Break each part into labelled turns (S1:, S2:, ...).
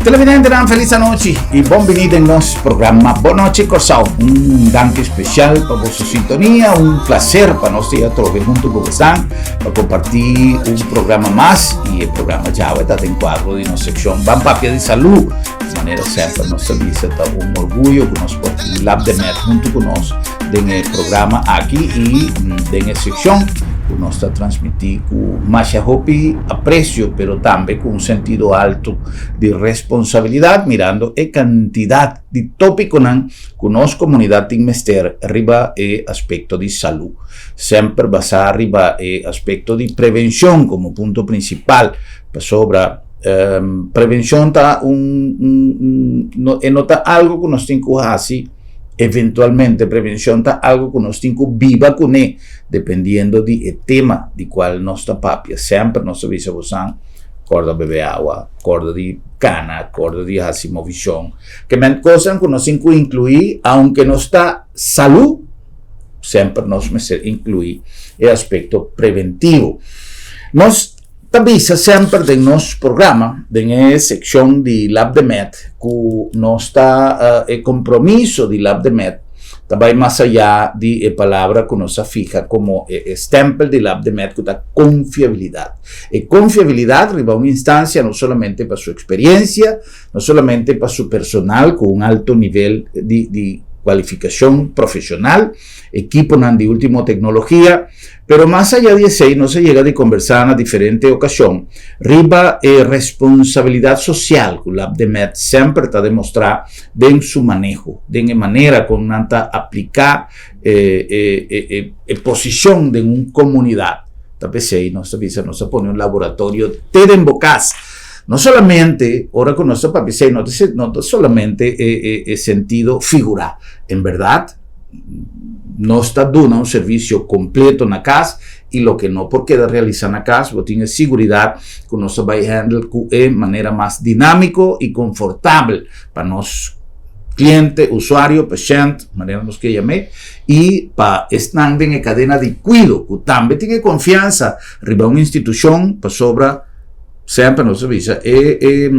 S1: Televidentenan felis anochi i bon bini den nos programa Bon Nochi Kòrsou. Un danki spesial pa boso sintonia, un plaser pa nos ta atrobe huntu ku bosan pa kompartí un programa mas i e programa djawe ta den kuadro di nos sekshon Ban Papia di Salú. Manera semper nos ta bisa ta un orguyo ku nos por tin Lab de Med huntu ku nos den e programa aki i den e sekshon ku nos ta transmití ku masha hopi apresio pero tambe ku un sentido alto di responsabilidat mirando e kantidat di tópikonan ku nos komunidat tin mester riba e aspekto di salú. Semper basá riba e aspekto di prevenshon komo punto prinsipal pasobra prevenshon ta un un e no ta algu ku nos tin ku hasi eventualmente, prevenshon ta algu ku nos tin ku biba kuné dependiendo di e tema di kual nos ta papia. Semper nos ta bisa bosan kòrda bebe awa, kòrda di kana, kòrda di hasi movishon. Ke men kosnan ku nos tin ku inkluí aunke nos ta salú, semper nos mester inkluí e aspekto preventivo. Nos ta bisa semper den nos programa, den e sekshon di Lab de Med, ku nos ta e kompromiso di Lab de Med ta bai mas ayá di e palabra ku nos a fiha komo e stèmpel di Lab de Med ku ta konfiabilidat. E konfiabilidat riba un instansia no solamente pa su eksperiensia, no solamente pa su personal ku un alto nivel di di kualifikashon profeshonal, ekiponan di último teknologia, Pero mas aya di esei nos a yega di kombersá na diferente okashon riba e responsabilidat sosial ku Labdemed semper ta demostrá den su maneho, den e manera kon nan ta apliká e e posishon den un komunidat. Ta p'esei nos ta bisa nos a pone un laboratorio te den bo kas. No solamente ora ku nos ta papia esei no ta no ta solamente e sentido figurá. En bèrdat. Nos ta duna un servisio kompleto na kas i loke no por keda realisá na kas, bo tin e siguridat ku nos ta bai hèndel ku e manera mas dinámiko i konfortabel pa nos kliente, usuario, pashènt, manera nos ke yam'é, i pa esnan den e kadena di kuido ku tambe tin e konfiansa riba un institushon pasobra semper nos ta bisa e e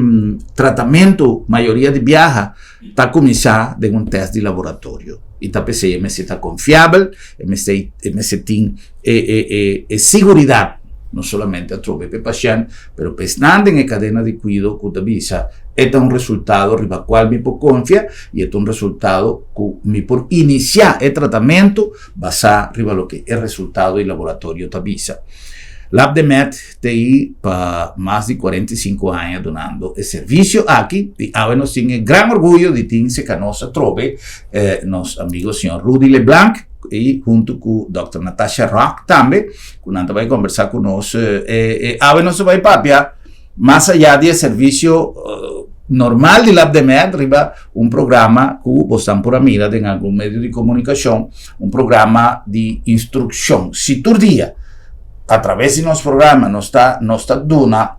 S1: tratamentu mayoria di biaha ta kuminsá den un tèst di laboratorio i ta p'esei e mester ta konfiabel, e mester e mester tin e e e e siguridat no solamente atrobe p'e pashènt pero pa esnan den e kadena di kuido ku ta bisa e ta un resultado riba kual mi por konfia i e ta un resultado ku mi por inisiá e tratamentu basá riba loke e resultado di laboratorio ta bisa. Labdemed T'ei pa mas di 45 aña dunando e servisio aki i awe nos tin e gran orguyo di tin serka nos atrobe nos amigo señor Rudy Leblanc i huntu ku Dòkter Natasha Rock tambe ku nan ta bai kombersá ku nos. Awe nos ta bai papia mas ayá di e servisio normal di Labdemed riba un programa ku bosnan por a mira den algun medio di komunikashon, un programa di instrukshon. Si tur dia a traves di nos programa nos ta nos ta duna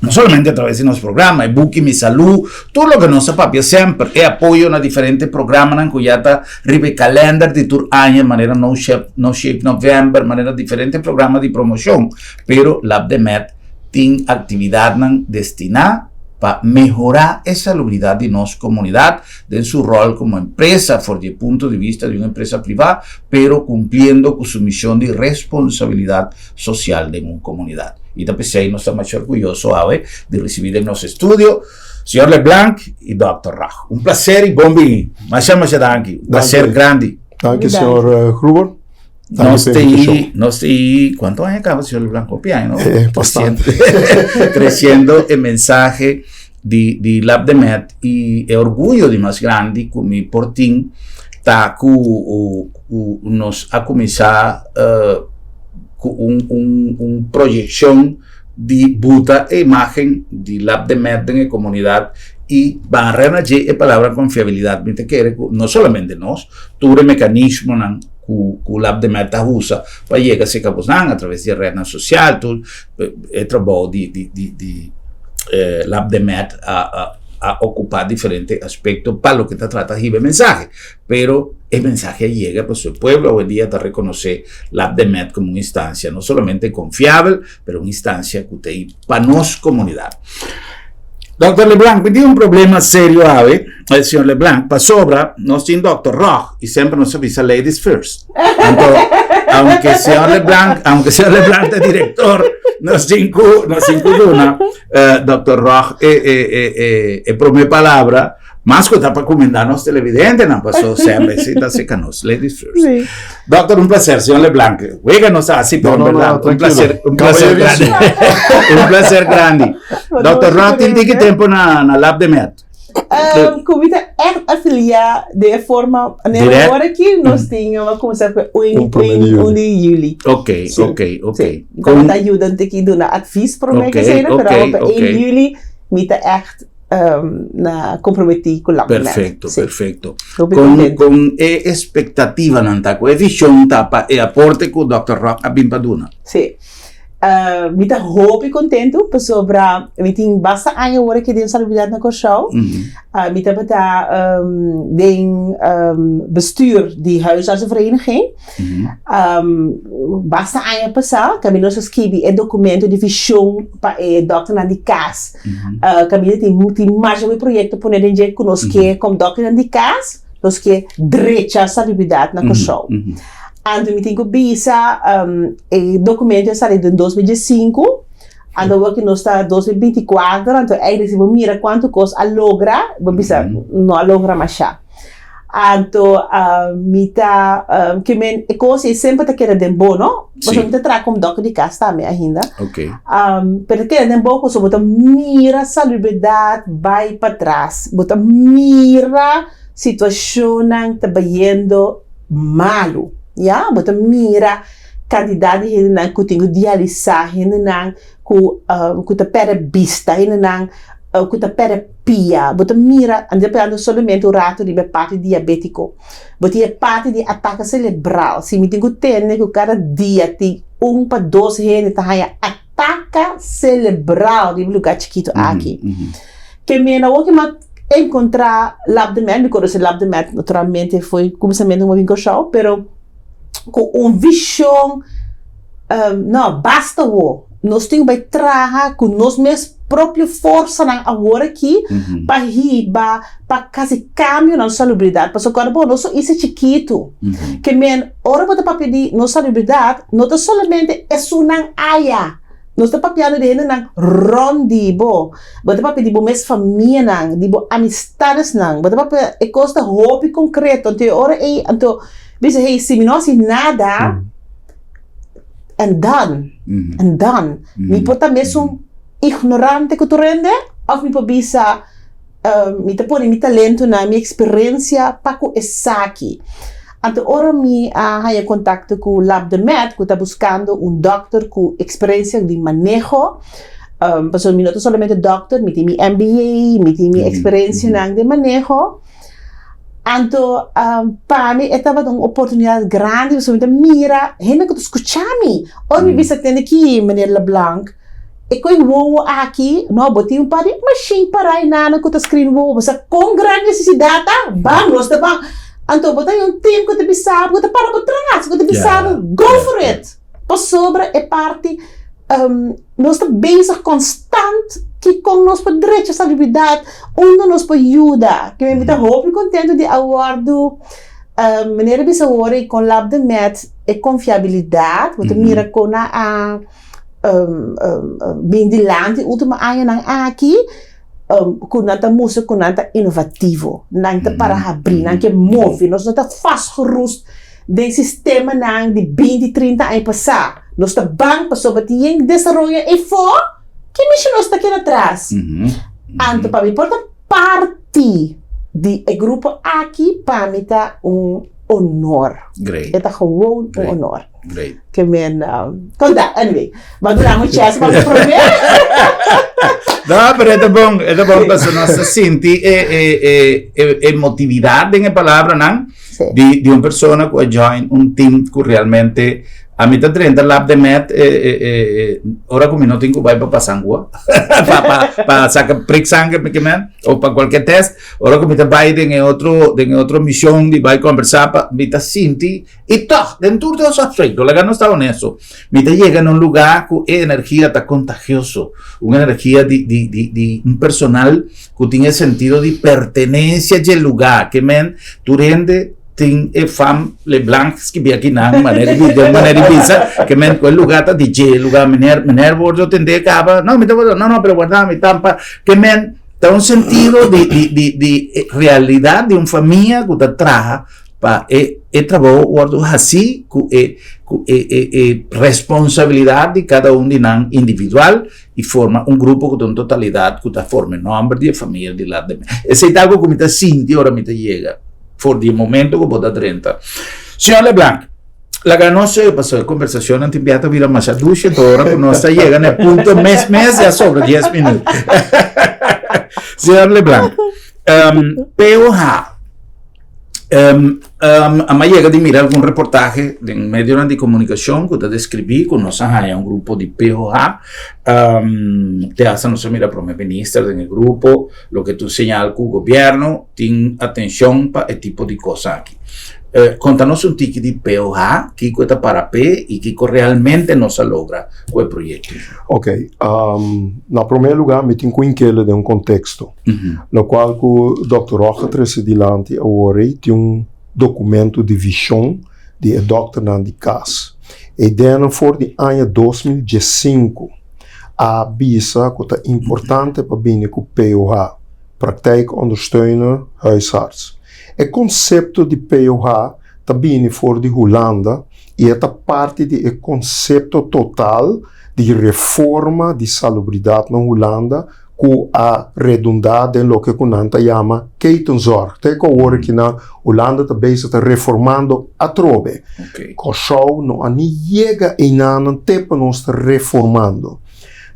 S1: no solamente a traves di nos programa e buki Mi Salú tur loke nos ta papia semper e apoyo na diferente programanan ku ya ta riba e kalender di tur aña manera No Shave No Shave November manera diferente programa di promoshon pero Labdemed tin aktividatnan destiná pa mehorá e salubridat di nos komunidat den su ròl komo empresa for di e punto di bista di un empresa privá, pero kumpliendo ku su mishon di responsabilidat sosial den un komunidat. I ta p'esei nos ta masha orguyoso awe di risibí den nos estudio señor Leblanc i dòkter Raj. Un plaser i bon bini. Masha masha danki. Un plaser grandi.
S2: Danki señor Gruber.
S1: Nos ta i, nos ta i, kuantu aña kaba señor Leblanc? Hopi aña, no?
S2: Bastante.
S1: Tresiendo e mensahe di di Labdemed i e orguyo di mas grandi ku mi por tin ta ku ku nos a kuminsá ku un un un proyekshon di buta e imágen di Labdemed den e komunidat i barra na dje e palabra konfiabilidat. Mi ta kere ku no solamente nos, tur e mekanismonan ku ku Labdemed ta usa pa yega serka bosnan atraves di e retnan sosial, tur e trabou di di di di Labdemed a a a okupá diferente aspekto pa loke ta trata hiba e mensahe. Pero e mensahe a yega pasobra e pueblo awendia ta rekonosé Labdemed komo un instansia no solamente konfiabel, pero un instansia ku ta ei pa nos komunidat. Dr. Leblanc, mi tin un problema serio awe, eh, señor Leblanc, pasobra nos tin Dr. Roch y semper nos a bisa ladies first. Anto, aunque señor Leblanc, aunque señor Leblanc ta director, nos tin cu, nos tin cu duna eh, Dr. Roch e, e, e, e, e prome palabra. Mas ku ta pa kumindá nos televidentenan, paso semper si ta seka nos. Ladies first.
S3: Sí.
S1: Doctor, un placer, señor Leblanc. Wega nos hasi, pero
S2: No, no, no,
S1: verdad, un
S2: tranquilo.
S1: placer, un placer grande.
S2: Caballerísimo.
S1: Un placer grande.
S3: Bueno,
S1: Doctor Rock, tin tiki
S3: experiencia.
S1: tempo na, na Lab de Met.
S3: Ku mi ta echt afiliá de forma
S1: Direct.
S3: awor aki nos tin a kuminsá ku
S2: Un
S3: un
S2: promé di
S3: un di juli.
S1: Ok,
S3: Sí.
S1: ok.
S3: Sí.
S1: Kon-
S3: Ta yuda un tiki duna advies promé
S1: Ok,
S3: ke esei, pero
S1: ok,
S3: awor pa
S1: ok.
S3: 1 juli mi ta echt na comprometí ku Lab de Met.
S1: Perfecto,
S3: Sí.
S1: perfecto.
S3: Hopi
S1: Con,
S3: contento.
S1: con e expectativanan ta, cu e vision ta pa e aporte cu Dòkter Rock a bin pa duna?
S3: Sí. Mi ta hopi contento pasobra mi tin basta aña awor aki den salubridad na Kòrsou. Mi tabata den bestuur di huisartsenvereniging. Basta aña pasá kaminda nos a skibi e documento di vision pa e dòkternan di kas. Kaminda tin tin masha hopi proyekto pone den dje ku nos ke kom dòkternan di kas nos ke drecha salubridat na Kòrsou. Anto mi tin ku bisa e dokumento a sali den 2015, anto awor ku nos ta 2024, anto eigenlijk si bo mira kuantu kos a logra, bo bisa no a logra masha. Anto mi ta ke men e kos ei semper ta keda den bo no, pasobra mi ta traha komo dòkter di kas tambe ainda, pero ta keda den bo pasobra bo ta mira salubridat bai patras, bo ta mira situashonnan ta bayendo malu, ya, bo ta mira kantidat di hendenan ku tin ku dialisá, hendenan ku ku ta pèrdè bista, hendenan ku ta pèrdè pia, bo ta mira, anto ta pensando solamente un rato riba e parti diabétiko, bo tin e parti di atake selebral, si mi tin ku tende ku kada dia tin un pa dos hende ta haña ataka selebral riba e lugá chikitu aki. Ke mena awor ke mi a enkontrá Lab de Med, mi konosé Lab de Med naturalmente foi kuminsamentu ku mi a bin Kòrsou, pero ku un vishon, no, basta awor, nos tin ku bai traha ku nos mes propio forsanan awor aki pa hiba, pa hasi kambio na nos salubridat, pasobra kòrda bo, nos un isla chikitu, ke men ora bo ta papia di nos salubridat no ta solamente esunnan aya, nos ta papiando di hendenan rònt di bo, bo ta papia di bo mes famianan, di bo amistadesnan, bo ta papia e kos ta hopi konkreto, anto e ora ei anto Bisa, hey, si mi no hasi nada, en dan, en dan. Mi por ta mesun ignorante ku tur hende, òf mi por bisa, mi ta pone mi talentonan, mi eksperensia pa ku esaki. Anto ora mi a haña kontakto ku Lab de Med, ku ta buskando un dòkter ku eksperensia di maneho, pasobra mi no ta solamente dòkter, mi tin mi MBA, mi tin mi eksperensianan den maneho. Anto pa mi e tabata un oportunidad grandi pasobra mi ta mira hende ku ta skucha mi. Ora mi bisa tende ki meneer Leblanc e koe wowo aki no bo tin un par di mashin para einan ku ta screen wowo bo sa kon grandi nesesidat ta ban nos ta ban. Anto bo ta un team ku ta bisa bo ku ta para bo tras ku ta bisa bo go for it pasobra e parti Nos ta bezig konstant kikon nos por drecha salubridat, unda nos por yuda. Ke mi ta hopi kontentu di a wòrdu manera a bisa awor i kon Lab de Med e konfiabilidat, bo ta mira kon nan a bin dilanti ultimo añanan aki ku nan ta mustra ku nan ta inovativo, nan ta para habrí, nan ke move, nos no ta vastgeroest den sistemanan di binti, trinta aña pasá. Nos ta bang pasobra tin yen desaroyo eyfo, ki mishi nos ta keda tras? Anto pa mi por ta parti di e grupo aki pa mi ta un honor.
S1: Great.
S3: E ta gewoon un
S1: Great.
S3: honor.
S1: Great.
S3: Ke men konta, anyway, bo a duna mi chèns pa mi promé.
S1: No, pero e ta bon, e ta bon pasobra nos ta sinti e e e e emotividad den e palabranan
S3: Sí.
S1: di di un persona ku a join un team ku realmente. Ami ta drenta Lab de Med e, e, e, e, ora ku mi no tin ku bai pa pasangua, pa, pa, pa saka prik sanger mi ke men, o pa kualke test, ora ku mi ta bai den e otro, den e otro mision di bai kombersá pa, mi ta sinti, i tòg, den tur dos aspekto, laga nos ta honesto, mi ta yega na un lugá ku e energia ta kontagioso, un energia di, di, di, di un personal ku tin e sentido di pertenencia dje lugá, ke men, tur hende tin e fam Leblanc skibí aki nan, manera di, den manera di bisa, ke men ku e lugá ta di dje, lugá meneer, meneer wordo tendé kaba, no, mi ta wordo, no, no, pero warda mi tampa, ke men ta un sentido di, di, di, di realidat di un famia ku ta traha pa e, e trabou wordo hasí ku e, ku e, e, e responsabilidat di kada un di nan individual i forma un grupo ku ta un totalidat ku ta forma e nòmber di e famia di Lat de Mei. Esei ta algu ku mi ta sinti ora mi ta yega for di e momento ku bo ta drenta. Señor Leblanc, laga nos pasobra e kombersashonnan tin bia ta bira masha dushi, enton ora ku nos ta yega na e punto mes mes ya sobra dies minüt. Señor Leblanc, POH. Um, um, a yega di mira algun reportahe den medionan di komunikashon ku ta deskribí ku nos a haña un grupo di POH. Um, te hasta nos a mira prome minister den e grupo, loke ta un señal ku gobierno tin atenshon pa e tipo di kos aki. Eh, konta nos un tiki di POH, kiko e ta para p'e i kiko realmente nos a logra ku e proyekto.
S2: Ok, um, na prome lugar mi tin ku inkele den un konteksto. Lokual ku Dòkter Rocha trese dilanti awor ei tin un dokumento di vishon di e dòkternan di kas. E ideanan for di aña 2015 a bisa ku ta importante pa bini ku POH, Praktijkondersteuner Huisarts. E konsepto di POH ta bini for di Hulanda i e ta parti di e konsepto total di reforma di salubridat na Hulanda ku a redundá den loke ku nan ta yama ketenzorg. Te ku awor aki na Hulanda ta bezig ta reformando atrobe. Kòrsou no a ni yega einanan te pa nos ta reformando.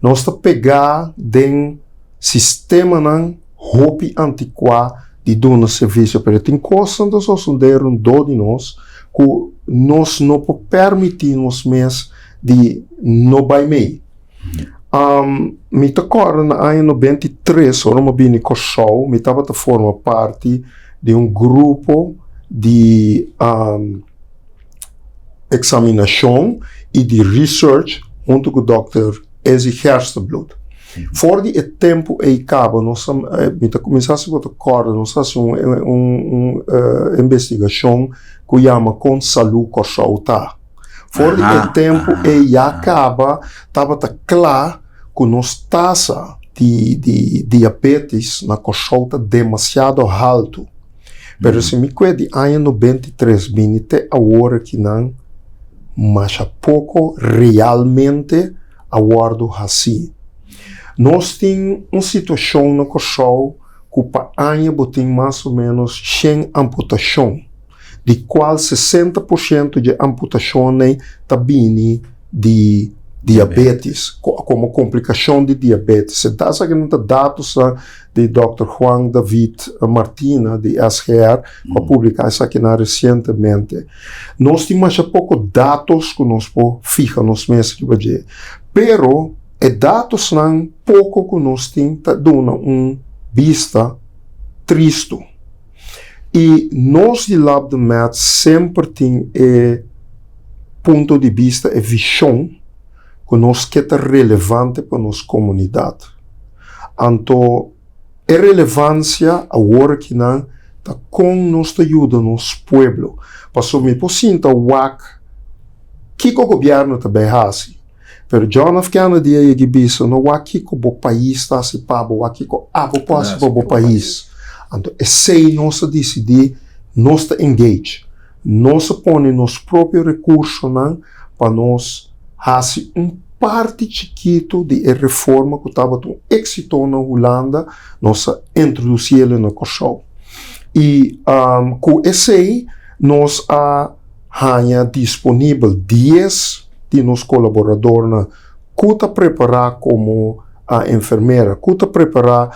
S2: Nos ta pegá den sistemanan hopi antikuá di duna servisio, pero tin kosnan ta sosodé rondó di nos ku nos no por permití nos mes di no bai mei. Mi ta kòrda na aña 93 ora mi a bini Kòrsou mi tabata forma parti di un grupo di eksaminashon i di research huntu ku dòkter Ezzy Gerstenbluth. For di e tempu ei kaba nos a mi ta kuminsá si bo ta kòrda nos a hasi un investigashon ku yama Kon Salú Kòrsou Ta. For di e tempu ei ya kaba tabata kla ku nos tasa di di diabetes na Kòrsou ta demasiado haltu. Pero si mi kue di aña 93 bini te awor akinan masha poko realmente a wòrdu hasí. Nos tin un situashon na Kòrsou ku pa aña bo tin mas o ménos shen amputashon. Di kual 60% dje amputashonnan ta bini di diabetes, komo komplikashon di diabetes. E esaki ta datosnan di dòkter Juan David Martina di SGR ku a publiká esakinan resientemente. Nos tin masha poko datos ku nos por fiha nos mes riba dje, pero e datosnan poko ku nos tin ta duna un bista tristu. I nos di Lab de Med semper tin e punto di bista, e vishon ku nos ke ta relevante pa nos komunidat. Anto e relevansia awor akinan ta kon nos ta yuda nos pueblo. Pasobra mi por sinta wak kiko gobièrnu ta bai hasi. Pero John F. Kennedy a yega bisa, no wak kiko bo pais ta hasi pa bo, wak kiko abo por hasi pa bo pais. Anto esei nos a disidí, nos ta engage. Nos a pone nos propio rekursonan pa nos hasi un parti chikitu di e reforma ku tabata un éksito na Hulanda, nos a introdusí el na Kòrsou. I ku esei nos a haña disponibel 10 di nos kolaboradornan ku ta prepará komo Enfermera ku ta prepará.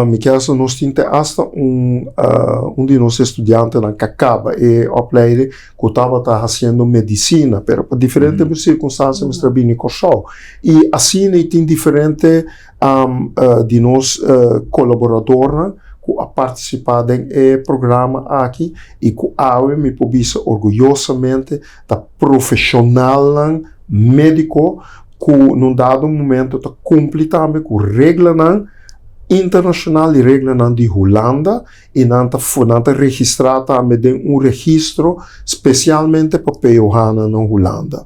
S2: Mi kier sa nos tin te asta un un di nos estudiantenan ku a kaba e opleiding ku tabata hasiendo medisina pero pa diferente sirkunstansia mester a bini Kòrsou i asina i tin diferente di nos kolaboradornan ku a partisipá den e programa aki i ku awe mi por bisa orguyosamente ta profeshonalnan médiko ku na un dado momento ta kumpli tambe ku reglanan internashonal i reglanan di Hulanda i nan ta nan ta registrá tambe den un registro spesialmente pa POH-nan na Hulanda.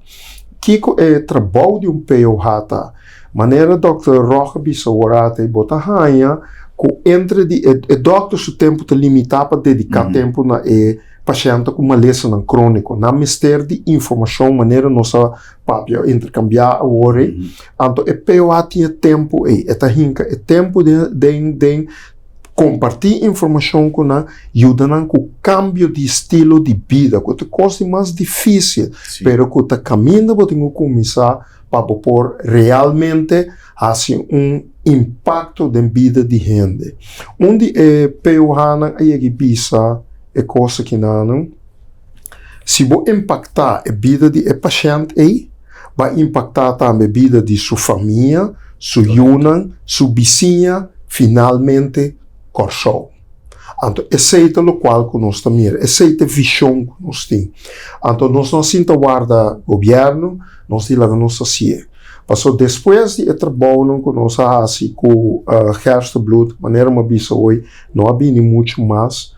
S2: Kiko e trabou di un POH ta? Manera dòkter Rog a bisa ora ta bo ta haña ku entre di e e dòkter su tempu ta limitá pa dediká tempu na e pashènt ku malesanan króniko. Nan mester di informashon manera nos a papia interkambiá awor ei. Anto e POA tin e tempu ei. E ta hinka e tempu den den den kompartí informashon ku nan, yuda nan ku kambio di estilo di bida, ku ta e kos di mas difísil, pero ku ta kaminda bo tin ku kuminsá pa bo por realmente hasi un impakto den bida di hende. Un di e POH-nan a yega i bisa e kos akinanan. Si bo impaktá e bida di e pashènt ei, bo a impaktá tambe bida di su famia, su yunan, su bisiña, finalmente Kòrsou. Anto esei ta lokual ku nos ta mira, esei ta e vishon ku nos tin. Anto nos no a sinta warda gobièrnu, nos di laga nos hasié. Pasobra despues di e trabounan ku nos a hasi ku Gerstenbluth, manera mi a bisa hoy, no a bini muchu mas.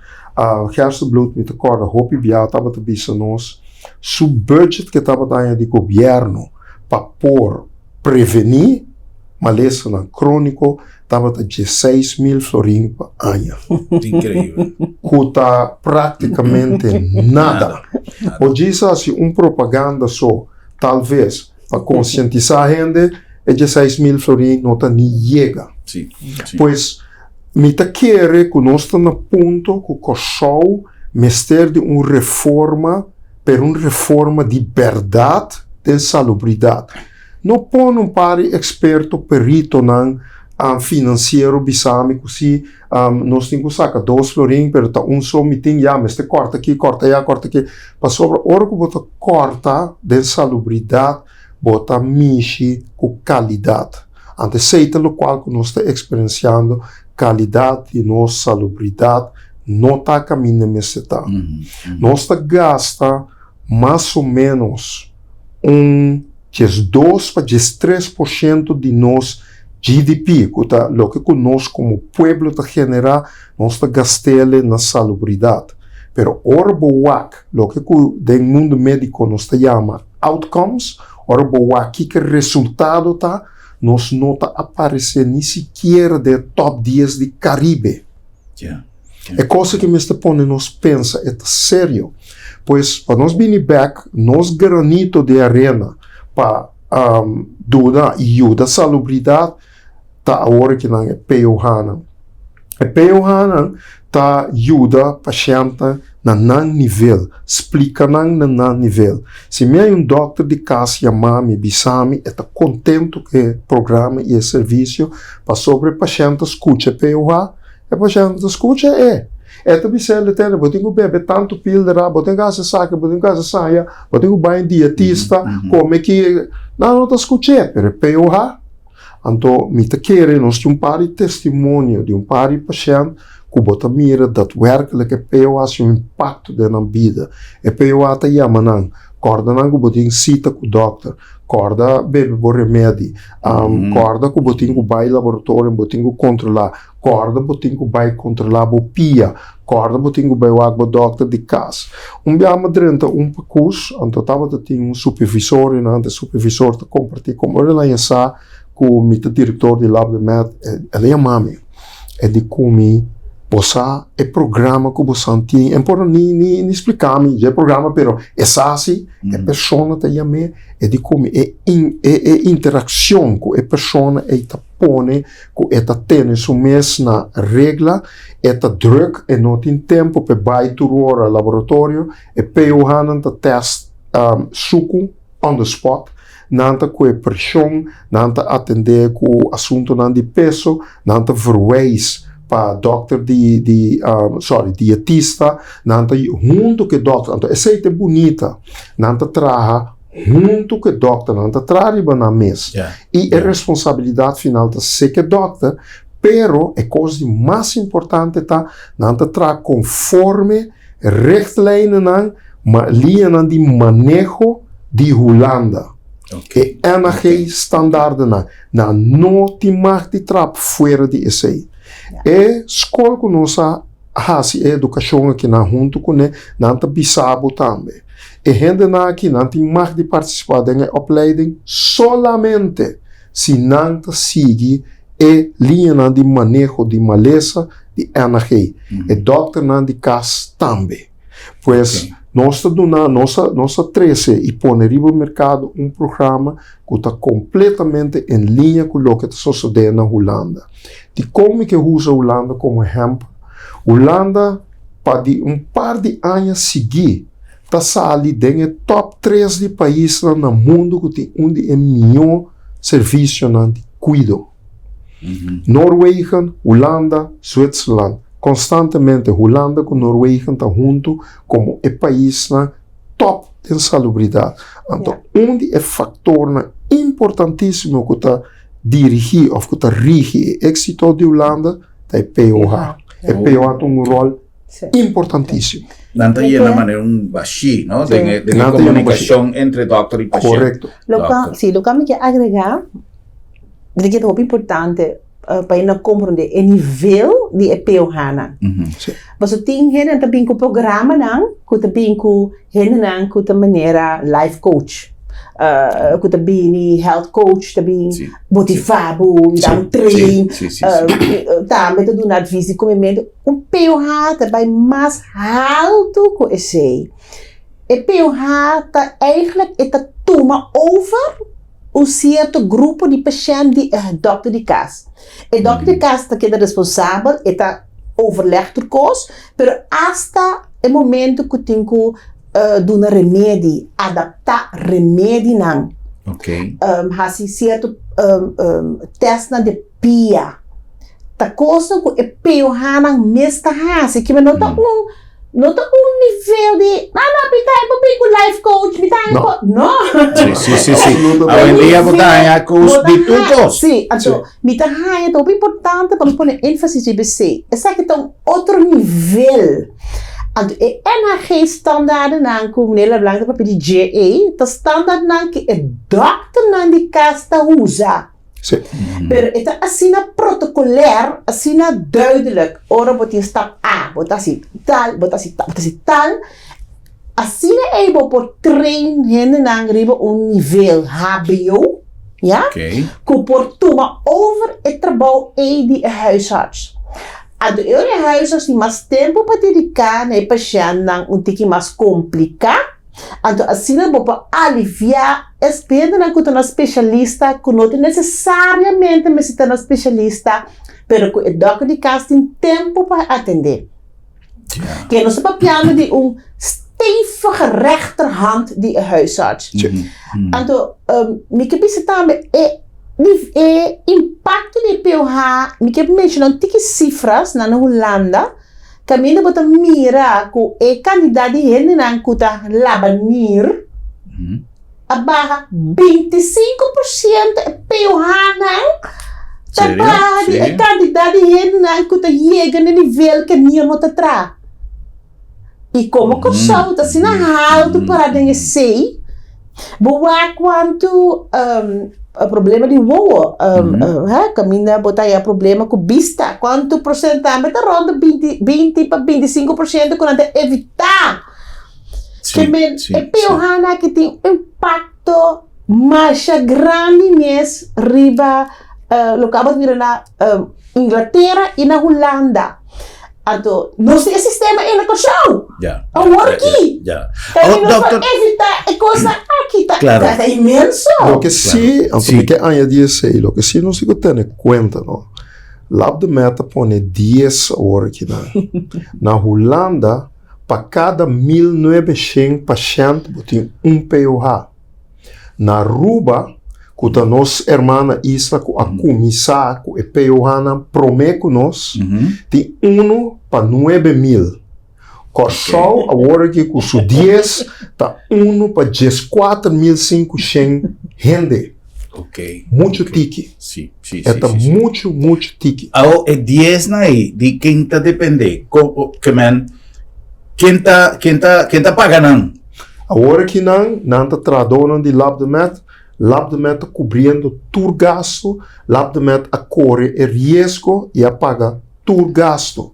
S2: Gerstenbluth mi ta kòrda hopi bia tabata bisa nos su budget ke tabata haña di gobièrnu pa por prevení malesanan króniko tabata 16.000 florin pa aña.
S1: Inkreibel.
S2: Ku ta práktikamente nada. Bo djis hasi un propaganda so tal ves pa konsientisá hende e 16.000 florin no ta ni yega. Pues mi ta kere ku nos ta na punto ku Kòrsou mester di un reforma, pero un reforma di bèrdat den salubridat. No pone un par di eksperto, peritonan finansiero bisa mi ku si nos tin ku saka dos florin pero ta un so mi tin ya mester kòrta aki, kòrta aya, kòrta aki. Pasobra ora ku bo ta kòrta den salubridat bo ta mishi ku kalidat. Anto esei ta lokual ku nos ta eksperensiando, kalidat di nos salubridat no ta kaminda mester ta. Nos ta gasta mas o ménos un 12 pa 13% di nos GDP, ku ta loke ku nos komo pueblo ta generá, nos ta gast'el na salubridat. Pero ora bo wak loke ku den mundu médiko nos ta yama outcomes, ora bo wak kiko e resultado ta, nos no ta aparesé ni sikiera den e top dies di Karibe. E kos aki mester pone nos pensa, e ta serio. Pues pa nos bini bek, nos granito di arena pa duna i yuda salubridat ta awor aki nan e POH-nan. E POH-nan ta yuda pashèntnan na nan nivel, splika nan na nan nivel. Si mi hay un dòkter di kas yama mi, bisa mi e ta kontentu ku e programa i e servisio pasobra e pashènt ta skucha e POH, e pashènt ta skucha e. E ta bisa el tende, bo tin ku bebe tantu píldora, bo tin ku hasi esaki, bo tin ku hasi esaya, bo tin ku bai un dietista, kome ki. Nan no ta skuch'é, pero e POH. Anto mi ta kere nos tin un par di testimonio di un par di pashènt ku bo ta mira datwerkelijk e POH hasi un impakto den nan bida. E POH ta yama nan, kòrda nan ku bo tin sita ku dòkter, kòrda bebe bo remedi, kòrda ku bo tin ku bai laboratorio, bo tin ku kontrolá, kòrda bo tin ku bai kontrolá bo pia, kòrda bo tin ku bai wak bo dòkter di kas. Un biaha mi a drenta un pakus, anto tabata tin un supervisor i nan, e supervisor ta kompartí komo ora el a yesa ku mi ta direktor di Lab de Med, el a yama mi, e di ku mi, Bo sa e programa ku bo san tin? E por ni ni splika mi dje programa, pero e sa si e persona ta yam'é, e di ku mi e e interakshon ku e persona ei ta pone ku e ta tene su mes na regla, e ta druk, e no tin tempu p'e bai tur ora laboratorio, e POH-nan ta tèst suku on the spot. Nan ta ku e preshon, nan ta atendé ku asuntunan di peso, nan ta verwijs pa dòkter di di sorry dietista, nan ta huntu ku e dòkter. Anto esei ta e bunita, nan ta traha huntu ku e dòkter, nan ta traha riba nan mes. I e responsabilidat final ta seka e dòkter, pero e kos di mas importante ta nan ta traha konforme richtlijnennan, liñanan di maneho di Hulanda. E NHG standaardennan. Nan no tin mag di trap fuera di esei. E skol ku nos a hasi e edukashon akinan huntu kuné, nan ta bisa bo tambe. E hendenan aki nan tin mag di partisipá den e opleiding solamente si nan ta sigui e liñanan di maneho di malesa di NHG. E dòkternan di kas tambe. Pues nos ta duna, nos a nos a trese i pone riba merkado un programa ku ta kompletamente en liña ku loke ta sosodé na Hulanda. Dikon mi ke usa Hulanda komo ehèmpel? Hulanda pa di un par di aña sigui ta sali den e tòp tres di paisnan na mundu ku tin un di e mihó servisionan di kuido. Noorwegen, Hulanda, Zwitserland. Konstantemente Hulanda ku Noorwegen ta huntu komo e paisnan tòp den salubridat. Anto un di e faktornan importantísimo ku ta dirigí òf ku ta rigi e éksito di Hulanda ta e POH. E POH ta un ròl importantísimo.
S1: Nan ta yena manera un bashí, no? Den e komunikashon entre dòkter i pashènt.
S2: Korekto.
S3: Sí, loke mi ke agregá, mi ta kere hopi importante pa e nan komprondé e nivel di e POH-nan. Pasobra tin hendenan ta bin ku programanan ku ta bin ku hendenan ku ta manera life coach, ku ta bini health coach ta bin motivá bo, yuda bo train, tambe ta duna advis di komementu. Un POH ta bai mas haltu ku esei. E POH ta eigenlijk e ta tuma over un sierto grupo di pashènt di e dòkter di kas. E dòkter di kas ta keda responsabel, e ta overleg tur kos, pero asta e momento ku tin ku duna remedi, adaptá remedinan, hasi sierto tèstnan di pia, ta kosnan ku e POH-nan mes ta hasi, kiba no ta un No ta un nivel di, ah no, mi ta por bin ku life coach, mi ta por, no.
S1: Sí, sí, sí, sí. Awendia bo ta haña coach di tur kos.
S3: Sí, anto mi ta haña ta hopi importante pa nos pone énfasis riba esei. Esaki ta un otro nivel. Anto e NHG standaardennan ku meneer Leblanc ta papia di dje ei, ta standaardnan ku e dòkternan di kas ta usa.
S2: Sí.
S3: Pero e ta asina protocoler, asina duidelijk. Ora bo tin stap A, bo ta hasi tal, bo ta hasi tal, bo ta hasi tal. Asina ei bo por train hendenan riba un nivel hbo, ya, ku por tuma over e trabou ei di e huisarts. Anto e ora e huisarts tin mas tempu pa dediká na e pashèntnan un tiki mas kompliká. Anto asina bo por aliviá e hendenan ku ta na spesialista ku no ta nesesariamente mester ta na spesialista, pero ku e dòkter di kas tin tempu pa atendé. Ke nos ta papiando di un stevige rechterhand di e huisarts. Anto mi ke bisa tambe e e impakto di e POH, mi ke menshoná un tiki sifras na na Hulanda. Kaminda bo ta mira ku e kantidat di hendenan ku ta laba nir a baha 25% e POH-nan ta baha di e kantidat di hendenan ku ta yega na nivel ku e nir no ta traha. I komo Kòrsou ta asina haltu pará den esei, bo wak kuantu problema di wowo, kaminda bo ta haya problema ku bista, kuantu porshento tambe ta rònt di binti, binti pa 25% ku nan ta evitá. Ke men e POH-nan aki tin impakto masha grandi mes riba loke abo ta mira na Inglatera i na Hulanda. Anto, nos tin e sistema ei na Kòrsou. Awor aki. Tambe nos por evitá e kosnan aki. Ta ta inmenso.
S2: Loke si, anto mi ke añadí esei, loke si nos tin ku tene kuenta, no? Lab de Meta pone dies awor akinan. Na Hulanda, pa kada 1900 pashènt bo tin un POH. Na Aruba, ku ta nos hermana isla ku a kuminsá ku e POH-nan promé ku nos, tin unu pa 9000. Kòrsou awor aki ku su dies ta unu pa 14,500 hende. Muchu tiki. E ta muchu, muchu tiki.
S1: Awor e diesnan ei di ken ta dependé? Ke men, ken ta, ken ta, ken ta paga nan?
S2: Awor aki nan, nan ta trahadónan di Labdemed. Labdemed ta kubriendo tur gastu. Labdemed a kore e riesgo i a paga tur gastu.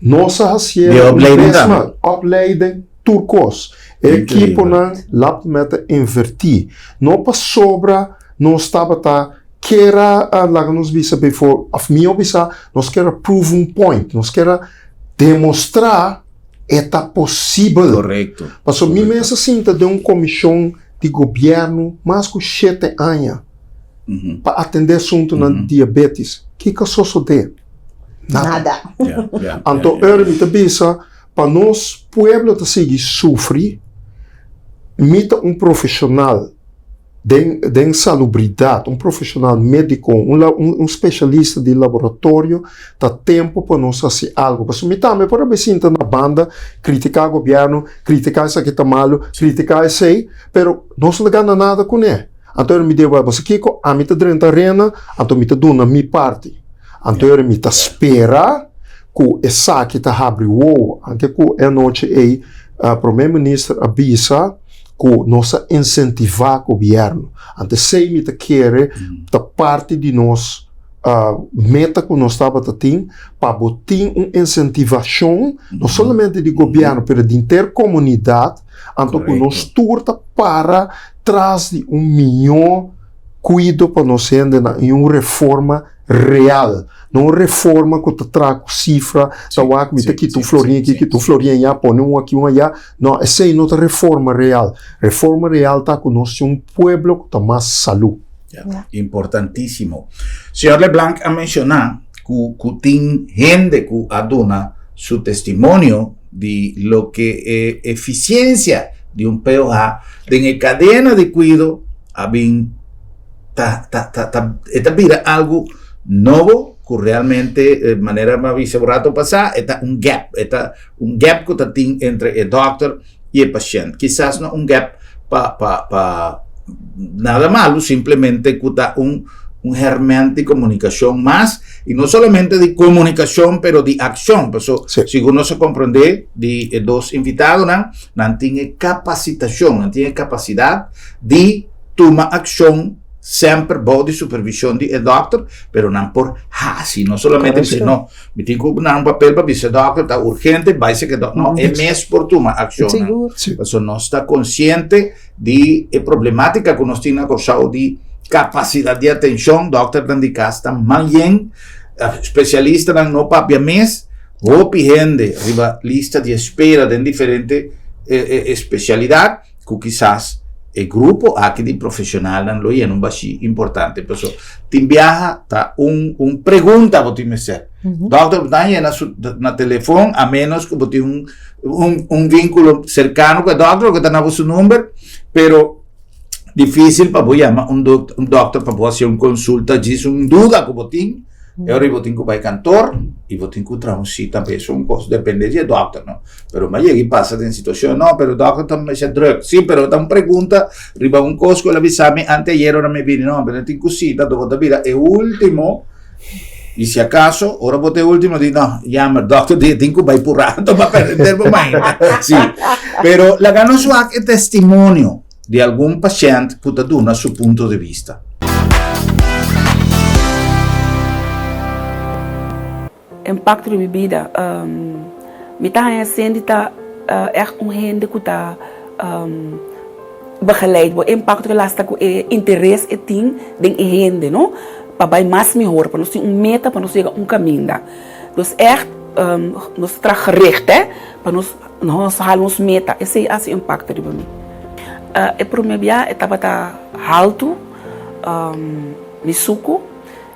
S2: Nos a hasié
S1: Di
S2: un
S1: opleiding
S2: bes
S1: tambe?
S2: mas. Opleiding, tur kos. E
S1: Increíble.
S2: ekiponan Labdemed a invertí. No pasobra nos tabata kier a, laga nos bisa before, òf mihó bisa, nos kier a prove un point. Nos kier a demostrá e ta posibel.
S1: Korekto.
S2: Pasobra mi
S1: Korekto.
S2: mes a sinta den un komishon di gobièrnu mas ku shete aña pa atendé asuntunan di diabetes. Kiko a sosodé? Nada.
S3: Nada.
S2: Anto ora mi ta bisa pa nos pueblo ta sigui sufri, mi ta un profeshonal den den salubridat, un profeshonal médiko, un un speshalista di laboratorio, ta tempu pa nos hasi algu. Pasobra mi tambe por a bai sinta na banda, kritiká gobièrnu, kritiká esaki ta malu, kritiká esei, pero nos no ta gana nada kuné. Anto ora mi di bo, Boso kiko? Ami ta drenta arena, anto mi ta duna mi parti. Anto ora mi ta spera ku esaki ta habri wowo. Anke ku e anochi ei Prome Minister a bisa ku nos a insentivá gobièrnu. Anto esei mi ta kere ta parti di nos meta ku nos tabata tin pa bo tin un insentivashon no solamente di gobièrnu pero di henter komunidat anto ku nos tur ta para tras di un mihó kuido pa nos hendenan i un reforma real, no un reforma ku ta traha ku sifra, ta wak mi ta kita un florin aki, kita un florin ayá, pone un aki un ayá, no, esei no ta reforma real. Reforma real ta ku nos tin un pueblo ku ta mas salú.
S1: Ya, importantísimo. Señor Leblanc a menshoná ku ku tin hende ku a duna su testimonio di loke e efisiensia di un POH den e kadena di kuido a bin ta ta ta ta e ta bira algu nobo ku realmente manera mi a bisa un rato pasá e ta un gap e ta un gap ku ta tin entre e dòkter i e pashènt kisas no un gap pa pa pa nada malu simplemente ku ta un un herment di komunikashon mas i no solamente di komunikashon pero di akshon paso segun nos a komprondé di e dos invitadonan nan tin e kapasitashon nan tin e kapasidat di tuma akshon semper bou di supervishon di e dòkter pero nan por hasi no solamente bisa no Mi tin ku na un papel pa bisa dòkter ta urgente bai seke dòkter. No, e mes por tuma akshonnan.
S3: Sigur.
S1: Pasobra nos ta konsiente di e problematika ku nos tin na Kòrsou di kapasidat di atenshon. Dòkternan di kas ta mal yen, spesialistanan no papia mes. Hopi hende riba lista di espera den diferente espesialidat. Ku kisas e grupo aki di profesionalnan lo yena un bashí importante. Paso tin biaha ta un un pregunta bo tin mester. Dòkter bo ta yena su na telefon a menos ku bo tin un un un vínkulo serkano ku e dòkter ku ta na bo su number, pero difísil pa bo yama un dòkter un dòkter pa bo hasi un konsulta djis un duda ku bo tin. E ora bo tin ku bai kantor i bo tin ku traha un sita bes un kos depende di e dòkter no. Pero mi a yega i pasa den situashon no pero dòkter ta masha drùk si pero ta un pregunta riba un kos ku el a bisa mi anteayer ora mi bini no pero e tin ku sita anto bo ta bira e ultimo i si akaso ora bo ta e ultimo di no jammer dòkter di e tin ku bai purá anto bo a pèrdè tempu mainta si pero laga nos wak e testimonio. Di algun pashènt ku ta duna su punto di bista.
S4: Impakto di mi bida, Mi ta haña Cindy ta ègt un hende ku ta begeleid bo. E impakto ke las ta ku e interes e tin den e hende no, pa bai mas mihor, pa nos tin un meta, pa nos yega un kaminda. Nos ègt nos ta traha gericht hè, pa nos. Nos hala nos meta, esei a hasi impakto riba mi. E promé bia e tabata haltu, mi suku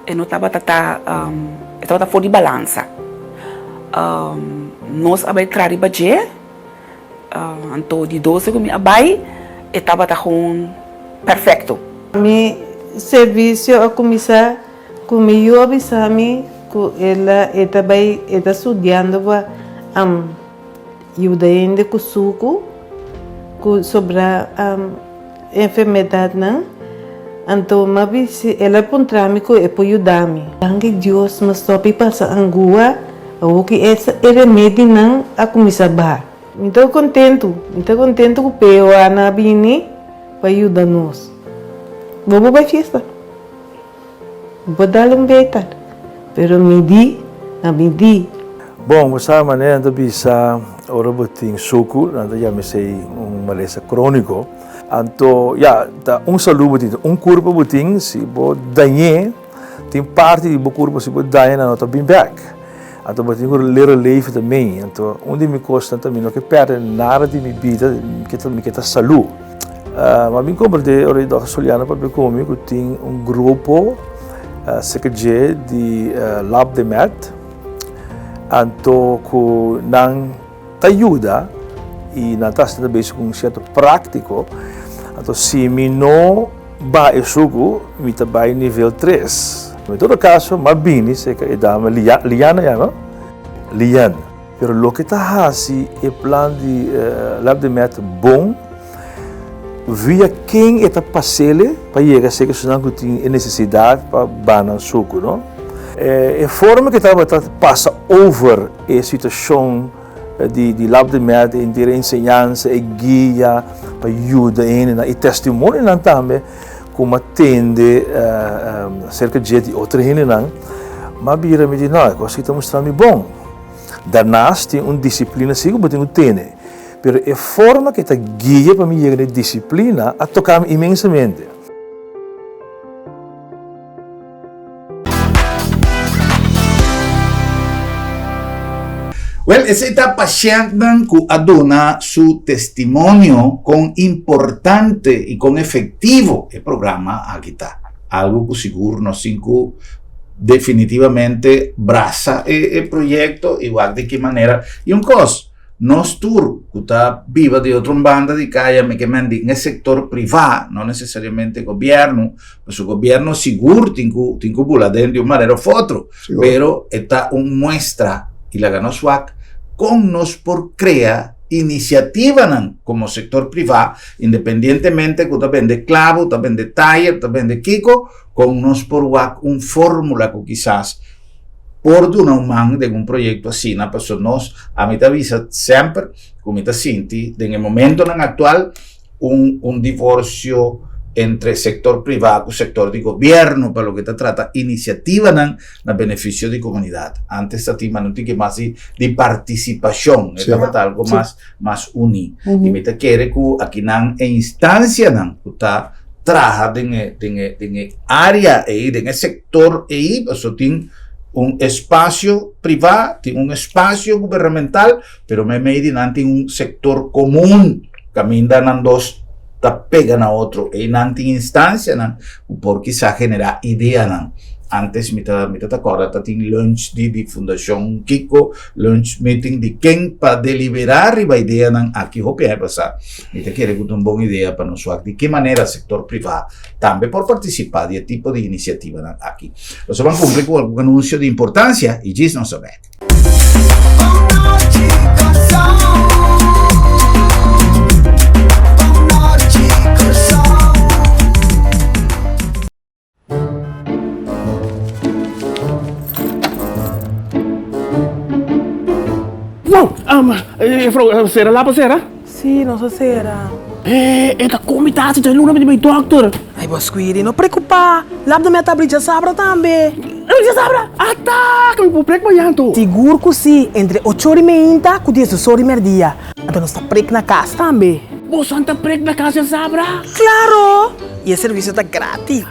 S4: e no tabata ta, e tabata for di balansa. Nos a bai traha riba dje, anto di doce ku mi a bai e tabata gewoon. Perfecto.
S5: Mi servicio a cuminsa cu mi yu a bisa mi cu el a e ta bay e ta studiando pa yuda hende cu sucu cu sobra enfermedadnan anto mi a bisa el a puntra mi cu e por yuda mi. Danki Dios mi a stop di pasa angua awor cu e remedinan a cuminsa baha. Mi ta kontentu, mi ta kontentu ku POA nan a bini pa yuda nos. Bo por bai fiesta, bo por dal un beta, pero midi na midi.
S6: Bon, bo sa manera nan ta bisa ora bo tin suku, nan ta yama esei un malesa króniko. Anto, ya, ta un salú bo tin, ta un kurpo bo tin, si bo dañ'é, tin parti di bo kurpo si bo daña nan no ta bin bèk. Anto bo tin ku lera leven ta mei. Anto un di mi kosnan ta mi no ke pèrdè nada di mi bida, mi ke ta mi ke ta salú. Mi a bin komprendé ora di dòkter Soliano papia ku mi ku tin un grupo serka dje di Lab de Med, anto ku nan ta yuda i nan ta hasi bezig ku un sierto práktiko. Anto si mi no baha e suku mi ta bai nivel tres. En todo kaso m'a bini serka e dama Liana ya no? Lian. Pero loke ta hasi e plan di Lab de Met bon, via ken e ta pas'ele pa yega serka esnan ku tin e nesesidat pa baha nan suku no. E forma ku e tabata pasa over e situashon di Lab de Met, e henter e enseñansa, e guia pa yuda e hendenan, e testimonionan tambe ku mi a tende aserka dje di otro hendenan, mi a bira mi di no, e kos aki ta mustra mi bon. Daarnaast tin un disiplina si ku bo tin ku tene, pero e forma ku e ta guia pa mi yega na e disiplina a toka mi inmensamente.
S1: Wel, esei ta pashèntnan ku a duna su testimonio kon importante i kon efektivo e programa aki ta. Algu ku sigur nos tin ku definitivamente brasa e proyekto i wak di ki manera. I un kos, Nos tur ku ta biba di otro banda di kaya mi ke men di e sektor privá, no nesesariamente gobièrnu, pasobra gobièrnu sigur tin ku tin ku bula den di un manera òf otro, pero e ta un muestra i laga nos wak kon nos por krea inisiativanan komo sektor privá, independientemente ku ta bende klabu, ta bende tayer, ta bende kiko, kon nos por wak un fórmula ku kisas por duna un man den un proyecto asina pasobra nos ami ta bisa semper cu mi ta sinti den e momentonan actual un un divorcio entre sector priva cu sector di gobierno pa loke ta trata iniciativanan na beneficio di comunidad. Antes ta tin mas no tin ke mas di di participacion e tabata algo mas mas uni y mi ta kere cu akinan e instancianan cu ta traha den e den e den e area ey den e sector ey pasobra tin un espacio priva tin un espacio gubernamental pero meimei di nan tin un sector comun caminda nan dos ta pega na otro ey nan tin instancianan cu por kisa genera ideanan. Antes mi ta mi ta ta corda ta tin lunch di di fundacion Kiko, lunch meeting di ken pa delibera riba ideanan aki hopi aña pasa. Mi ta kere ku ta un bon idea pa nos wak di ki manera sector priva tambe por participa di e tipo di iniciativanan aki. Nos a ban cumpli cu algun anuncio di importancia y djis nos a bek.
S7: Wow! Um, juffrouw, sera lapa sera?
S8: Sí, nos a sera.
S7: Eh, e ta kon mi ta hasi djaluna mi di bai dokter.
S8: Ai, bo Squidi, no preokupá. Lap de mi a ta abri djasabra tambe.
S7: Abri djasabra? Ata! Ke mi por prek mañan anto?
S8: Sigur ku sí, entre ocho ora i meinta ku diesdos ora i merdia. Anto nos ta prek na kas tambe.
S7: Boso ta prek na kas djasabra?
S8: Klaro! I e servisio ta gratis.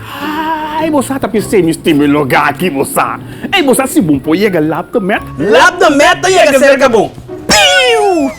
S7: Ai, bo sa ta p'esei mi stima e lugá aki, bo sa. Ei, bo sa si bon por yega Lap de Met?
S8: Lap de Met ta yega serka bo. Piu!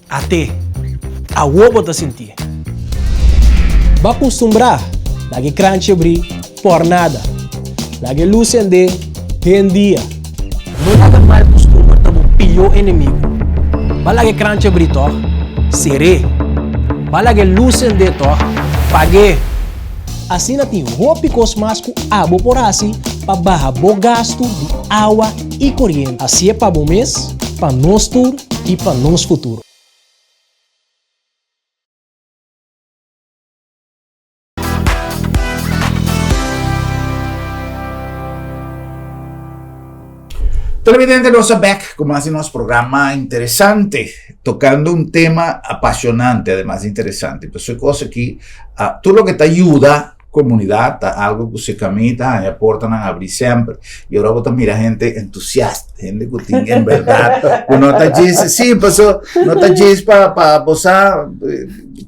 S9: At'é, awor bo ta sintié. Bo a kustumbrá laga e kranchi abrí por nada. Laga e lus sendé den dia. No laga mal kustumber ta bo pió enemigu. Bo a laga e kranchi abrí tòg? Ser'é. Bo a laga e lus sendé tòg? Pag'é. Asina tin hopi kos mas ku abo por hasi pa baha bo gastu di awa i koriente. Hasié pa bo mes, pa nos tur i pa nos futuro.
S1: Televidente nos a bek ku mas di nos programa interesante, tokando un tema apasionante, ademas interesante. Pasobra e kos aki, tur loke ta yuda komunidat ta algo ku se kaminda haña portanan abrí semper. I ora bo ta mira hende entusiasta, hende ku tin en bèrdat, ku no ta djis, sí, pasobra no ta djis pa pa bo sa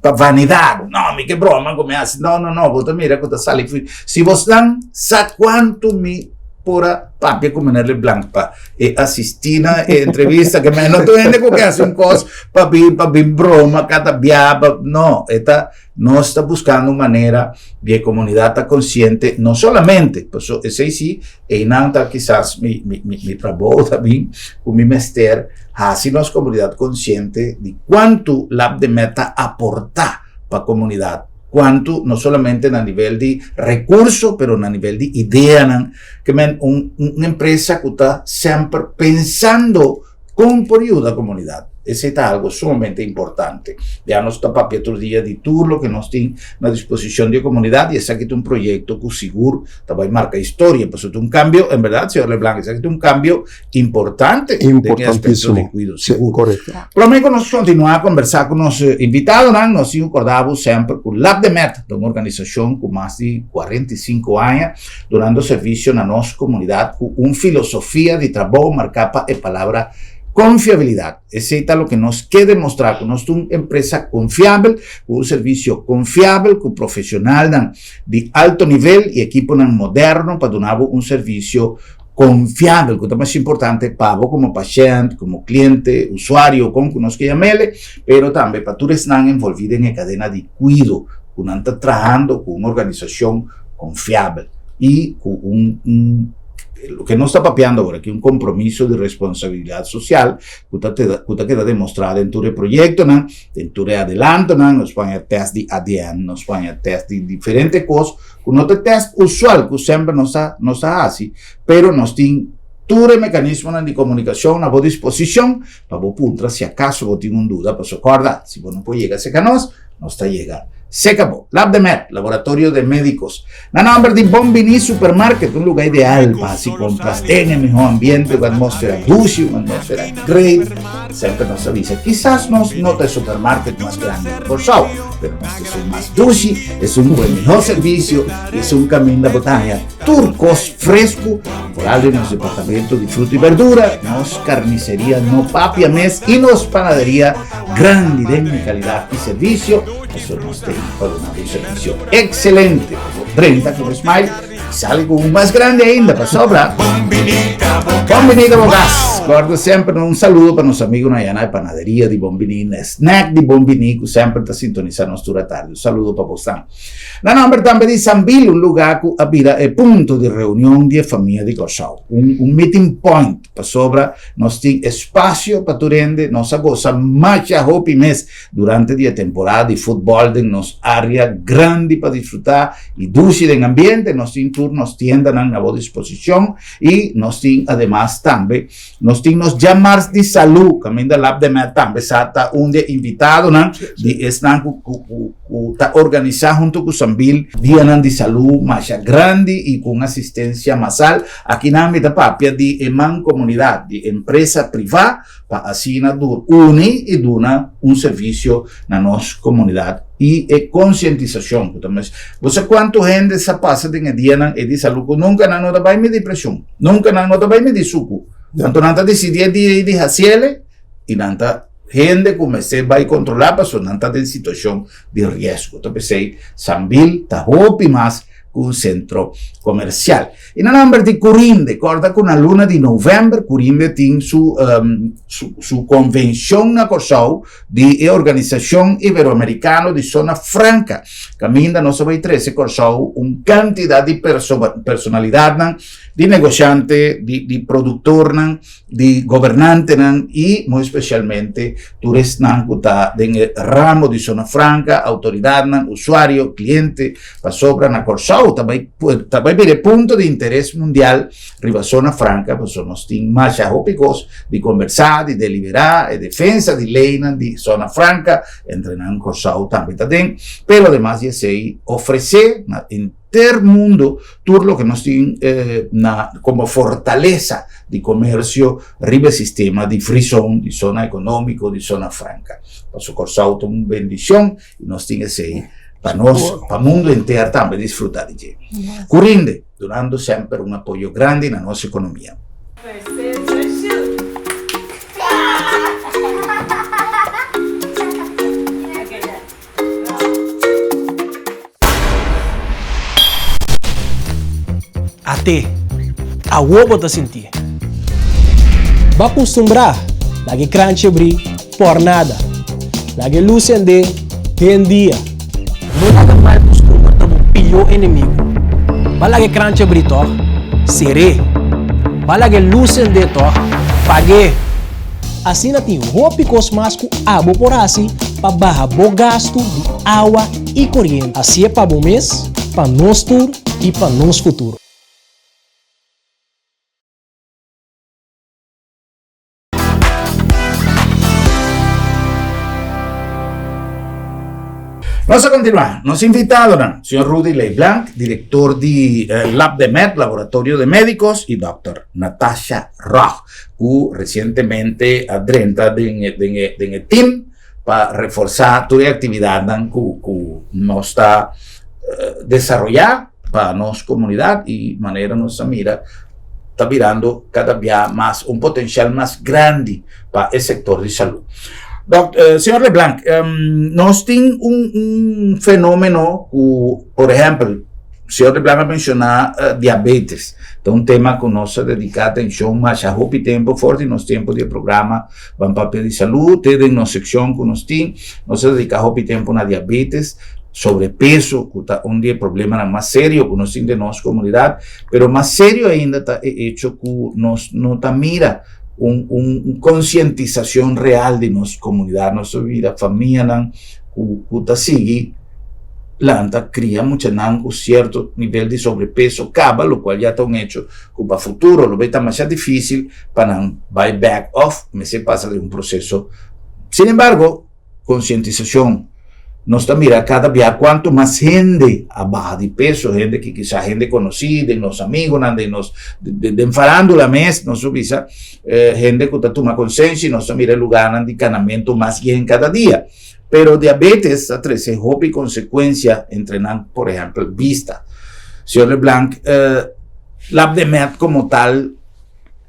S1: pa vanidat, no, mi ke broma ku mi hasi, no, no, no, bo ta mira ku ta sali, si bosnan sa kuantu mi por a papia ku meneer Leblanc pa e asistí na e entrevista, ke mi no tur hende ku ke hasi un kos pa bin pa bin broma kada bia, pa no, e ta Nos ta buskando un manera di e komunidat ta konsiente, no solamente, paso esei si, einan ta kisas mi mi mi mi trabou ta bin ku mi mester hasi nos komunidat konsiente di kuantu Lab de Med ta aportá pa komunidat, kuantu no solamente na nivel di rekurso pero na nivel di ideanan, ke men un un empresa ku ta semper pensando Kon por yuda komunidat? Esei ta algo sumamente importante. Ya nos ta papia tur dia di tur loke nos tin na disposishon di e komunidat i esaki ta un proyekto ku sigur ta bai marka historia pasobra ta un kambio, en bèrdat señor Leblanc, esaki ta un kambio importante den e aspekto di kuido sigur. Promé ku nos kontinuá kombersá ku nos invitadonan, nos tin ku kòrda bo semper ku Labdemed ta un organisashon ku mas di 45 aña dunando servisio na nos komunidat ku un filosofia di trabou marká pa e palabra konfiabilidat. Esei ta loke nos ke demostrá, ku nos ta un empresa konfiabel, ku un servisio konfiabel, ku profeshonalnan di alto nivel i ekiponan moderno pa duna bo un servisio konfiabel, ku ta mas importante pa bo komo pashènt, komo kliente, usuario, kon ku nos ke yam'ele, pero tambe pa tur esnan envolví den e kadena di kuido ku nan ta trahando ku un organisashon konfiabel i ku un un loke nos ta papiando awor aki un kompromiso di responsabilidat sosial ku ta ku ta keda demostrá den tur e proyektonan, den tur e adelantonan, nos por haña tèst di ADN, nos por haña tèst di diferente kos ku no ta tèst usual ku semper nos ta nos ta hasi, pero nos tin tur e mekanismonan di komunikashon na bo disposishon pa bo puntra si akaso bo tin un duda, pasobra kòrda si bo no por yega serka nos, Nos ta yega seca bo. Lab de Med, Laboratorio de Médicos. Na nomber di Bon Bini Supermarket, un lugar ideal pa haci compras den e mihor ambiente, un atmósfera dushi, un atmósfera great. Semper nos ta bisa, kisas nos no ta e supermarket mas grandi di Kòrsou, pero nos ta esun mas dushi, esun ku e mihor servisio i esun kaminda bo ta haña tur kos fresku, foral den nos departamento di fruta i berdura, nos karniseria no papia mes i nos panaderia grandi den mi kalidat i servisio, pasobra nos ta pa duna un servisio ekselente. Bo drenta ku un smile i sali ku un mas grandi ainda, pasobra Bon Biní ta bo kas! Kòrda semper un saludo pa nos amigunan ayá na e panaderia di Bon Biní, na e snack di Bon Biní ku semper ta sintonisá nos tur atardi. Un saludo pa bosan. Na nòmber tambe di Sambil, un lugá ku a bira e punto di reunion di e famia di Kòrsou, un meeting point. Pasobra nos tin espasio pa tur hende, nos a gosa masha hopi mes durante di e temporada di futbòl den nos área grandi pa disfrutá i dushi den ambiente. Nos tin tur nos tiendanan na bo disposishon i nos tin ademas tambe nos tin nos djamars di salú kaminda Lab de Med tambe sa ta un di e invitadonan di esnan ku ku ku ta organisá huntu ku Sambil dianan di salú masha grandi i ku un asistensia masal. Akinan mi ta papia di e mancomunidad di empresa privá pa asina dur uni i duna un servisio na nos comunidad i e konsientisashon ku ta mes. Bo sa kuantu hende sa pasa den e dianan e di salú ku nunka nan no ta bai midi preshon, nunka nan no ta bai midi suku. Anto nan ta disidí e dia ei di hasiele i nan ta hende ku mester bai kontrolá pasobra nan ta den situashon di riesgo. Ta p'esei Sambil ta hopi mas. ku un sentro komersial. I na nòmber di Curinde, kòrda ku na luna di novèmber Curinde tin su su konvenshon na Kòrsou di e Organisashon Iberoamerikano di Zona Franka, kaminda nos a bai trese Kòrsou un kantidat di personalidatnan, di negoshante, di produktornan, di gobernantenan i muy spesialmente tur esnan ku ta den e ramo di Zona Franka, outoridatnan, usuario, kliente, pasobra na Kòrsou ta bai ta bai bira e punto di interes mundial riba Zona Franka pasobra nos tin masha hopi kos di kombersá, di deliberá, e defensa di leinan di Zona Franka, entre nan Kòrsou tambe ta den, pero ademas di esei ofresé na henter mundo tur loke nos tin na komo fortalesa di komersio riba e sistema di free zone, di zona ekonómiko, di zona franka. Pasobra Kòrsou ta un bendishon i nos tin esei pa nos, pa mundo henter tambe disfruta di dje. Ku rinde, dunando semper un apoyo grandi na nos ekonomia.
S9: At'é, awor bo ta sintié. Bo a kustumbrá laga e kranchi abrí por nada, laga e lus sendé den dia. No laga mal kustumber ta bo pió enemigu. Bo a laga e kranchi abrí tòg? Ser'é. Bo a laga e lus sendé tòg? Pag'é. Asina tin hopi kos mas ku abo por hasi pa baha bo gastu di awa i koriente. Hasié pa bo mes, pa nos tur i pa nos futuro.
S1: Nos a kontinuá. Nos invitadonan, señor Rudy Leiblanc, direktor di LabdeMed, Laboratorio de Médicos, i dòkter Natasha Rog, ku resientemente a drenta den e den e den e team pa reforsá tur e aktividatnan ku ku nos ta desaroyá pa nos komunidat i manera nos ta mira ta birando kada bia mas un potensial mas grandi pa e sektor di salú. Dòk señor Leblanc nos tin un un fenómeno ku por ehèmpel Señor Leblanc a menshoná diabetes. Ta un tema ku nos a dediká atenshon masha hopi tempu for di nos tempu di e programa Ban Papia di Salú te den nos sekshon ku nos tin. Nos a dediká hopi tempu na diabetes, sobrepeso ku ta un di e problemanan mas serio ku nos tin den nos komunidat. Pero mas serio ainda ta e echo ku nos no ta mira un un konsientisashon real di nos komunidat, nos ta mira famianan ku ku ta sigui planta kria muchanan ku sierto nivel di sobrepeso kaba, lokual ya ta un hecho ku pa futuro lo bai ta masha difísil pa nan bai bèk òf mester pasa den un proseso. Sin embargo, konsientisashon, nos ta mira kada bia kuantu mas hende a baha di peso, hende ki kisas hende konosí den nos amigunan, den nos den farándula mes nos por bisa, hende ku ta tuma konsenshi, nos ta mira e lugánan di kanamentu mas yen kada dia. Pero diabetes ta trece hopi consecuencia entre nan, por ehempel, bista. Señor Leblanc, Labdemed como tal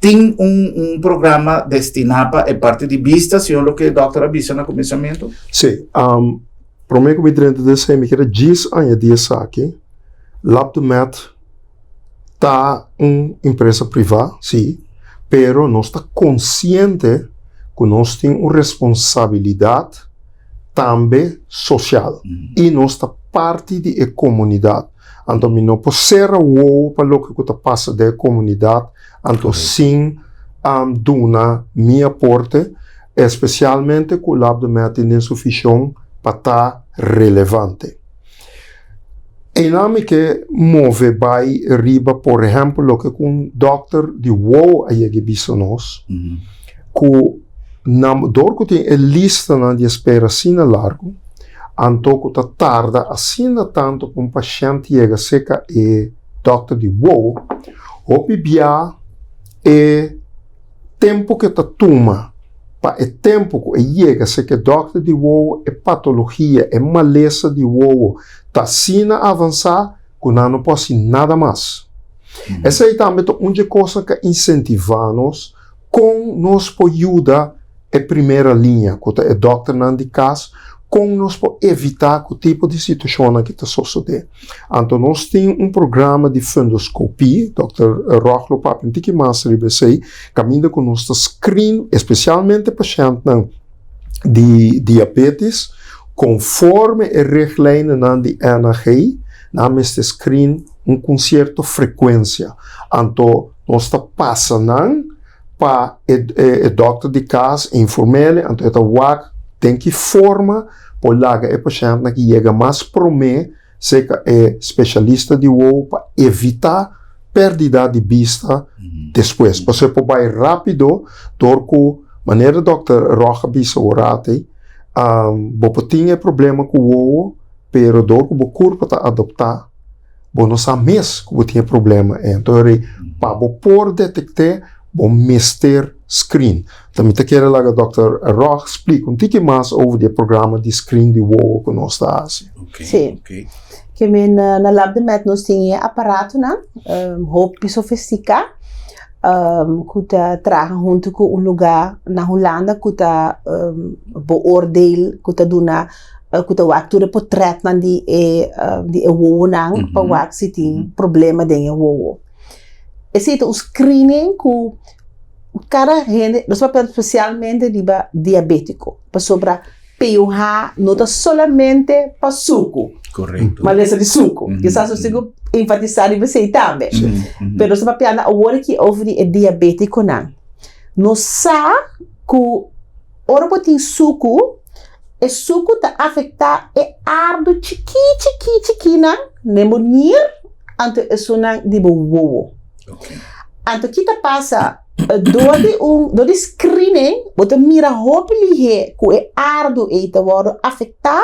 S1: tin un, un programa destina pa e parti di bista, señor loke dokter a bisa na cuminsamiento?
S2: Sí, um, prome ku mi drenta den esei mi kier a djis añadi esaki, Labdemed ta un empresa privá, sí, pero nos ta konsiente ku nos tin un responsabilidat tambe sosial i nos ta parti di e komunidat. Anto mi no por sera wowo pa loke ku ta pasa den e komunidat anto sin duna mi aporte, espesialmente ku Labdemed tin den su vishon pa ta relevante. Einan mi ke move bai riba por ehèmpel loke ku un dòkter di wowo a yega bisa nos, ku nan dor ku tin e listanan di espera asina largu, anto ku ta tarda asina tantu pa un pashènt yega serka e dòkter di wowo, hopi bia e tempu ku e ta tuma pa e tempu ku e yega serka e dòkter di wowo, e patologia, e malesa di wowo ta asina avansá ku nan no por hasi nada mas. Esei tambe ta un dje kosnan ku a insentivá nos kon nos por yuda e primera liña, ku ta e dòkternan di kas, Kon nos por evitá ku tipo di situashonnan aki ta sosodé? Anto nos tin un programa di fundoskopie, dòkter Rog lo papia un tiki mas riba esei, kaminda ku nos ta screen espesialmente pashèntnan di diabetes konforme e richtlijnennan di NHG, nan mester screen un ku un sierto frekuensia. Anto nos ta pasa nan pa e e dòkter di kas inform'el, anto e ta wak den ki forma por laga e pashèntnan ki yega mas promé serka e spesialista di wowo pa evitá pèrdida di bista despues. Pasobra e por bai rápido dor ku manera dòkter Rog a bisa orate, bo por tin e problema ku wowo, pero dor ku bo kurpa ta adoptá, bo no sa mes ku bo tin e problema ei. Anto ora ei pa bo por detekt'é bo mester screen. Ta mi ta kere laga dòkter Rog splika un tiki mas over di e programa di screen di wowo ku nos ta hasi.
S3: Sí. Ke men na Lab de Med nos tin e aparatonan hopi sofistiká ku ta traha huntu ku un lugá na Hulanda ku ta beoordeel ku ta duna ku ta wak tur e potretnan di e di e wowonan pa wak si tin problema den e wowo. Esei ta un screening ku kada hende, nos papia spesialmente riba diabétiko, pasobra PUH no ta solamente pa suku, malesa di suku, kisas nos tin ku enfatisá riba esei tambe, pero nos ta papiando awor aki over di e diabétikonan. Nos sa ku ora bo tin suku, E suku ta afektá e ardu chikí chikí chikínan den bo nir anto esunnan di bo wowo. Anto ki ta pasa? Dor di un dor di screening bo ta mira hopi lihé ku e ardu ei ta wòrdu afektá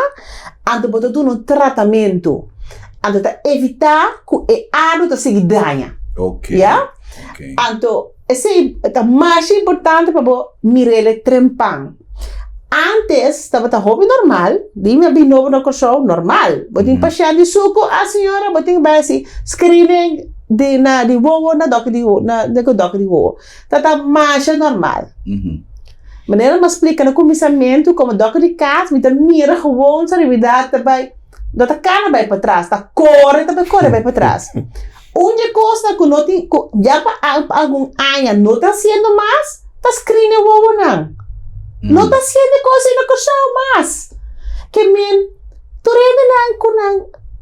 S3: anto bo ta duna un tratamentu. Anto ta evitá ku e ardu ta sigui daña. Ya? Anto esei ta masha importante pa bo mir'el trempan. Antes tabata hopi normal, di mi a bin nobo na Kòrsou, normal. Bo tin pashènt di suku, ah señora bo tin ku bai hasi screening di na di wowo na dòkter di wowo na ku dòkter di wowo. Tabata masha normal. Manera mi a splika na kuminsamentu komo dòkter di kas mi ta mira gewoon salibidat ta bai no ta kana bai patras, ta kore ta bai kore bai patras. Un dje kosnan ku no tin ku ya pa algun aña no ta hasiendo mas ta screen e wowonan. No ta hasiendo e kos ei na Kòrsou mas. Ke men tur hendenan ku nan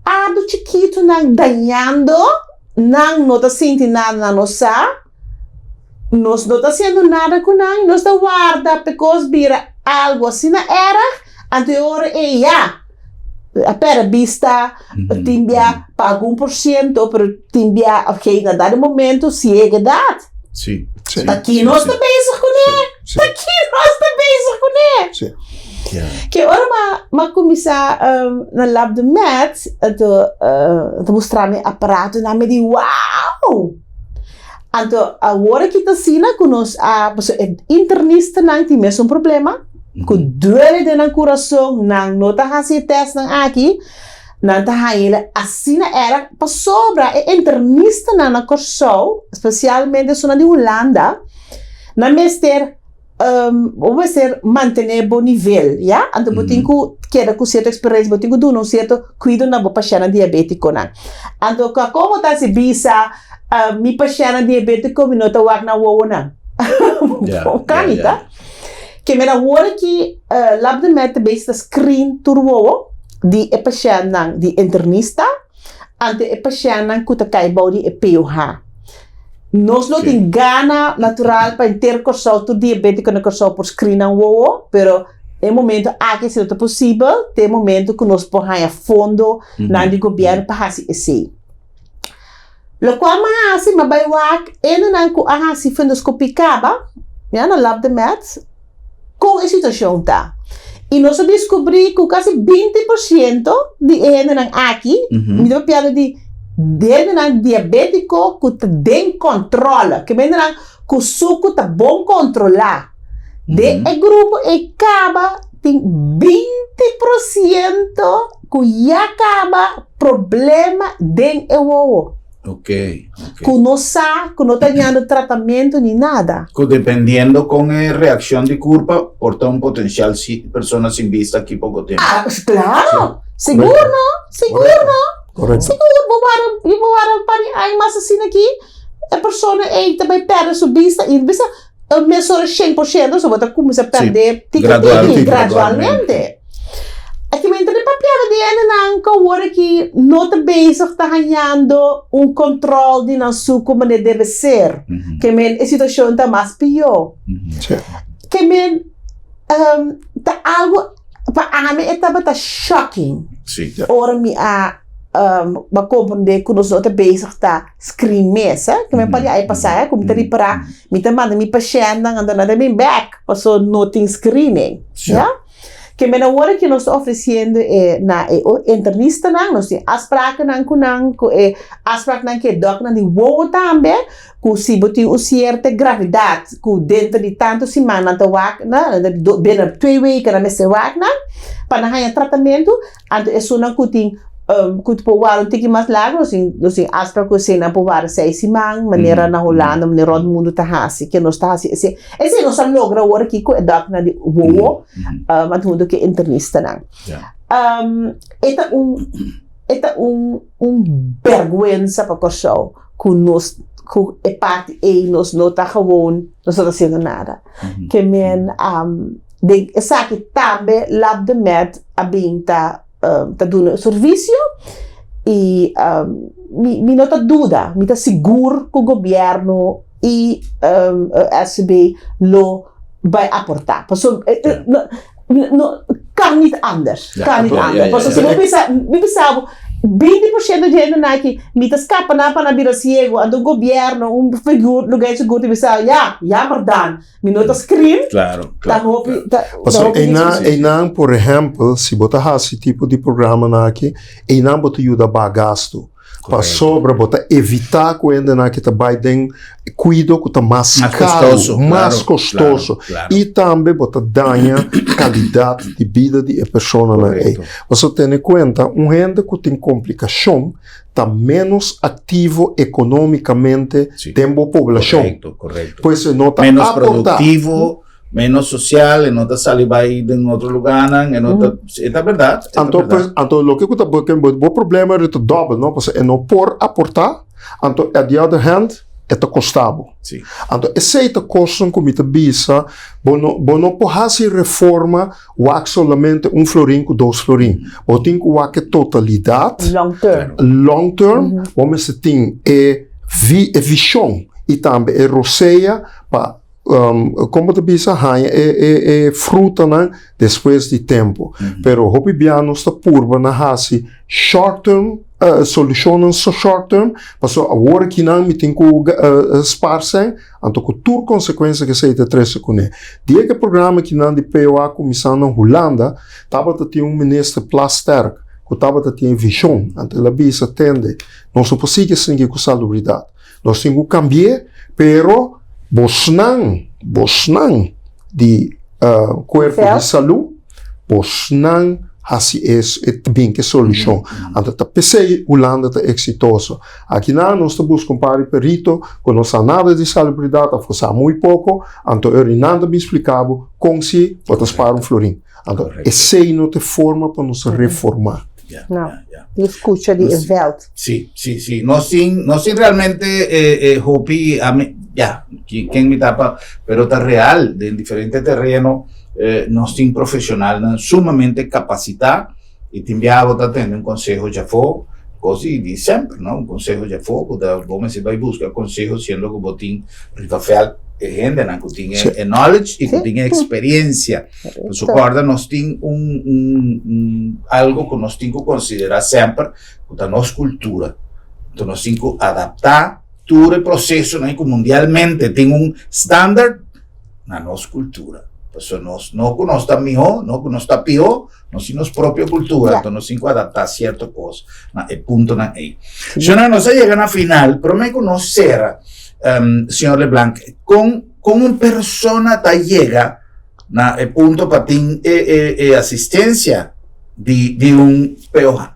S3: ardu chikitunan dañando nan no ta sinti nada nan no sa. Nos no ta hasiendo nada ku nan nos ta warda pa e kos bira algu asina erg anto e ora ei ya. A perde bista, tin bia pa algun por ciento, pero tin bia oké, na dado momento cieguedad.
S1: Sí, sí.
S3: Ta ki nos ta bezig kuné?
S2: Sí.
S3: Ta ki nos ta bezig kuné?
S2: Sí.
S3: Ke ora m'a m'a kuminsá na Lab de Med, anto ta mustra mi aparatonan, mi di wow! Anto awor aki ta asina ku nos a, pasobra e internistanan tin mesun problema, ku duele den nan kurason, nan no ta hasi e tèstnan aki, nan ta haña el asina erg, pasobra e internistanan na Kòrsou, spesialmente esunnan di Hulanda, nan mester Bo mester mantené bo nivel, ya. Anto bo tin ku keda ku sierto eksperensia, bo tin ku duna un sierto kuido na bo pashèntnan diabétikonan. Anto kako bo ta hasi bisa mi pashèntnan diabétiko mi no ta wak nan wowonan? Kan ta? Ke mira awor aki Lab de Med ta bezig ta screen tur wowo di e pashèntnan di internista. Ante e pashèntnan ku ta kai bou di e POH. Nos lo tin gana natural pa henter Kòrsou, tur diabétiko na Kòrsou por screen nan wowo, pero e momento aki si no ta posibel, te e momento ku nos por haña fondo nan di gobièrnu pa hasi esei. Lokual mi a hasi, mi a bai wak hendenan ku a hasi fundoscopie kaba, ya, na Lab de Med, kon e situashon ta. I nos a diskubrí ku kasi 20% di e hendenan aki, mi ta papiando di hendenan diabétiko ku ta den kòntròl, ke hendenan ku suku ta bon kontrolá. Den e grupo ei kaba tin 20% ku ya kaba problema den e wowo.
S1: Ok, ok.
S3: Ku no sa, ku no ta hañando tratamentu ni nada.
S1: Ku dependiendo kon e reakshon di kurpa por ta un potensial si persona sin bista aki poko tempu.
S3: Ah, klaro! Sigur no, sigur no.
S2: Korekto.
S3: Sigur, bo wara, bo wara un par di aña mas asina aki, e persona ei ta bai pèrdè su bista i bisa Mesora 100%, so bo ta kuminsá pèrdè tiki tiki, gradualmente. Aki mi ta papiaba di hendenan ku awor aki no ta bezig ta hañando un kòntròl di nan suku manera debe ser. Ke men e situashon ta mas pió. Ke men ta algu pa ami e tabata shocking ora mi a komprondé ku nos no ta bezig ta screen mes, eh, ku mi pa di ai pasá, eh, ku mi ta ripará, mi ta manda mi pashèntnan anto nan ta bin bèk paso no tin screening, ya. Ke men awor ke nos ta ofresiendo e na e internistanan, nos tin afsprakennan ku nan, ku e afspraaknan ku e dòkternan di wowo tambe, ku si bo tin un sierto gravedat ku denter di tantu siman nan ta wak nan, binnen twee weken nan mester wak nan, pa nan haña tratamentu. Anto esunnan ku tin ku por wara un tiki mas largu nos tin nos tin afsprak ku eseinan por wara seis siman manera na Hulanda manera rònt mundu ta hasi ke nos ta hasi esei esei nos a logra awor aki ku e dòkternan di wowo huntu ku e internistanan e ta un e ta un un bèrgwensa pa Kòrsou ku nos ku e parti ei nos no ta gewoon nos no ta hasiendo nada ke men. Den esaki tambe Labdemed a bin ta ta duna e servisio i mi mi no ta duda, mi ta sigur ku gobièrnu i SCB lo bai aportá. Pasobra no no kan nit anders, kan nit anders. Pasobra si bo bisa mi bisa bo 20% di hendenan aki mi ta skapa nan pa nan bira siego anto gobièrnu un figur lugá di sigur ta bisa ya, jammer dan. Mi no ta screen.
S1: Claro,
S3: Ta
S1: claro.
S3: hopi, ta, ta
S2: Pasobra
S3: hopi
S2: einan,
S3: difícil.
S2: einan, por ehèmpel, si bo ta hasi tipo di programanan aki, einan bo ta yuda baha gastu. Pasobra bo ta evitá ku hendenan aki ta bai den kuido ku ta mas
S1: Mas
S2: karu,
S1: kostoso,
S2: mas
S1: claro,
S2: kostoso.
S1: claro, claro.
S2: I tambe bo ta daña kalidat di bida di e personanan ei.
S1: Korekto.
S2: Pasobra tene kuenta, un hende ku tin komplikashon ta ménos aktivo ekonómikamente
S1: Sí.
S2: den bo poblashon.
S1: Korekto, korekto.
S2: Pues e no ta
S1: Menos
S2: aportá.
S1: produktivo, menos sosial, e no ta sali bai den otro lugánan, e no ta, e ta bèrdat, e ta
S2: Anto,
S1: bèrdat.
S2: pues, anto loke ku ta bo, bo, bo problema ta dòbel, no? Pasobra e no por aportá, anto at the other hand e ta kosta bo.
S1: Sí.
S2: Anto esei ta kosnan ku mi ta bisa, bo no, bo no por hasi reforma Wak solamente un florin ku dos florin. Bo tin ku wak e totalidat.
S3: Long term.
S2: Long term. Bo mester tin e vi e vishon i tambe e rosea pa kon bo ta bisa haña e e e frutanan despues di tempu. Pero hopi bia nos ta purba na hasi short term solushonnan short term pasobra awor akinan mi tin ku spar sèn. Anto ku tur konsekuensia ku esei ta trese kuné. Dia ku e programa kinan di POA kuminsá na Hulanda, tabata tin un minister Plasterk ku tabata tin e vishon. Anto el a bisa, Tende, nos no por sigui asin'ki ku salubridat. Nos tin ku kambi'é, pero bosnan, bosnan di kuerpo di salú, bosnan hasi e bin ku e solushon. Anto ta p'esei Hulanda ta eksitoso. Akinan nos ta buska un par di perito ku no sa nada di salubridat òf ku sa muy poko, anto e rinan ta bin splika bo kon si bo ta spara un florin. Anto esei no ta e forma pa nos reformá.
S3: No, di skucha di e vèlt.
S1: Sí, sí, sí. Nos tin, nos tin realmente hopi, ami, ya, ken mi ta pa, pero ta real, den diferente tereno nos tin profesionalnan sumamente kapasitá. I tin biaha bo ta tende un konseho djafó, kos di di semper, no? Un konseho djafó ku ta bo mester bai buska konseho siendo ku bo tin riba vèlt e hendenan ku tin e knowledge i ku tin e eksperiensia. Pasobra kòrda nos tin un un un algo ku nos tin ku konsiderá semper ku ta nos kultura. Enton nos tin ku adaptá tur e prosesonan ku mundialmente tin un standard na nos kultura. Pasobra nos no ku nos ta mihó, no ku nos ta pió, Nos tin nos propio cultura, entonces nos tin cu adapta cierto cos na e puntonan ey. Señora, nos a yega na final, prome cu nos cera, um, señor Leblanc, con, con un persona ta yega na e punto pa tin e, e, e asistencia di, di un POH?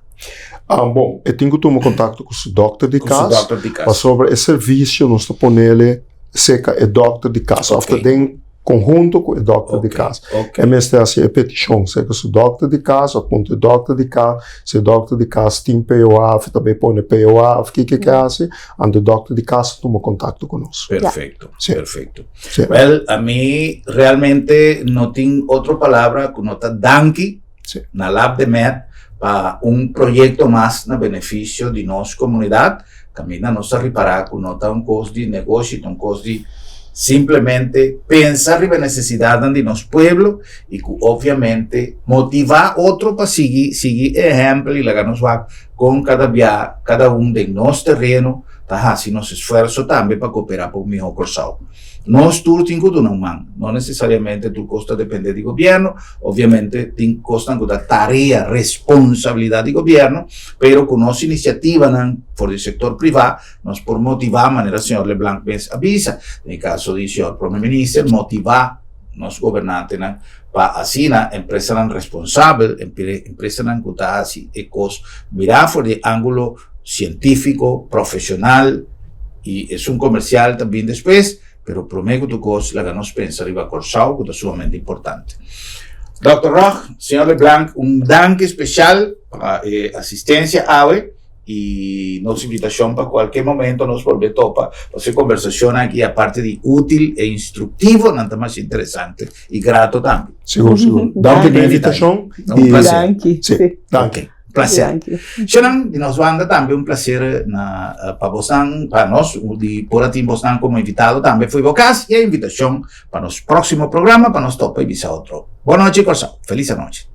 S2: Ah, bon, e tin ku tuma kontakto ku su dòkter di
S1: Ku su
S2: kas,
S1: dòkter di kas.
S2: pasobra e servisio nos ta ponele serka e dòkter di kas òf ta
S1: Ok.
S2: den konhunto ku e dòkter di
S1: Ok,
S2: kas.
S1: ok.
S2: E mester hasi e petishon serka su dòkter di kas òf puntra e dòkter di kas si e dòkter di kas tin POA òf e ta bai pone POA òf kiko e ke hasi, anto e dòkter di kas ta tuma kontakto ku nos.
S1: Perfecto,
S2: Sí.
S1: perfecto.
S2: Sí.
S1: Wel, ami realmente no tin otro palabra ku no ta danki
S2: Sí.
S1: na Lab de Med pa un proyecto mas na beneficio di nos comunidad. Caminda nos a ripara cu no ta un cos di negoshi, ta un cos di simplemente pensa riba e necesidadnan di nos pueblo y cu obviamente motiva otro pa sigui sigui e ehempel y laga nos wak con cada bia cada un den nos tereno ta haci nos esfuerzo tambe pa coopera pa un miho Corsou. Nos tur tin cu duna un man, no necesariamente tur cos ta depende di gobierno, obviamente tin cosnan cu ta tarea, responsabilidad di gobierno, pero cu nos iniciativanan for di sector priva nos por motiva manera señor Leblanc mes a bisa, den e caso di señor Prome Minister, motiva nos gobernantenan pa asina empresanan responsabel, empresanan cu ta haci e cos mira for di e angulo cientifico, profesional y esun comercial ta bin despues, pero prome cu tur cos laga nos pensa riba Corsou cu ta sumamente importante. Dòkter Rog, señor Leblanc, un danki special pa e asistencia awe y nos invitacion pa cualkier momento nos bolbe topa pasobra e conversacionnan aki aparte di util e instructivo nan ta mas interesante y grato tambe.
S2: Sigur, sigur. Danki pa e invitacion.
S1: Un placer.
S3: Danki.
S2: Si, danki.
S1: Placer. Shenan, di nos banda tambe un placer na pa bosnan, pa nos di por a tin bosnan como invitado tambe fo'i bo cas y e invitacion pa nos proximo programa pa nos topa y bisa otro. Bon nochi Corsou. Feliz anochi.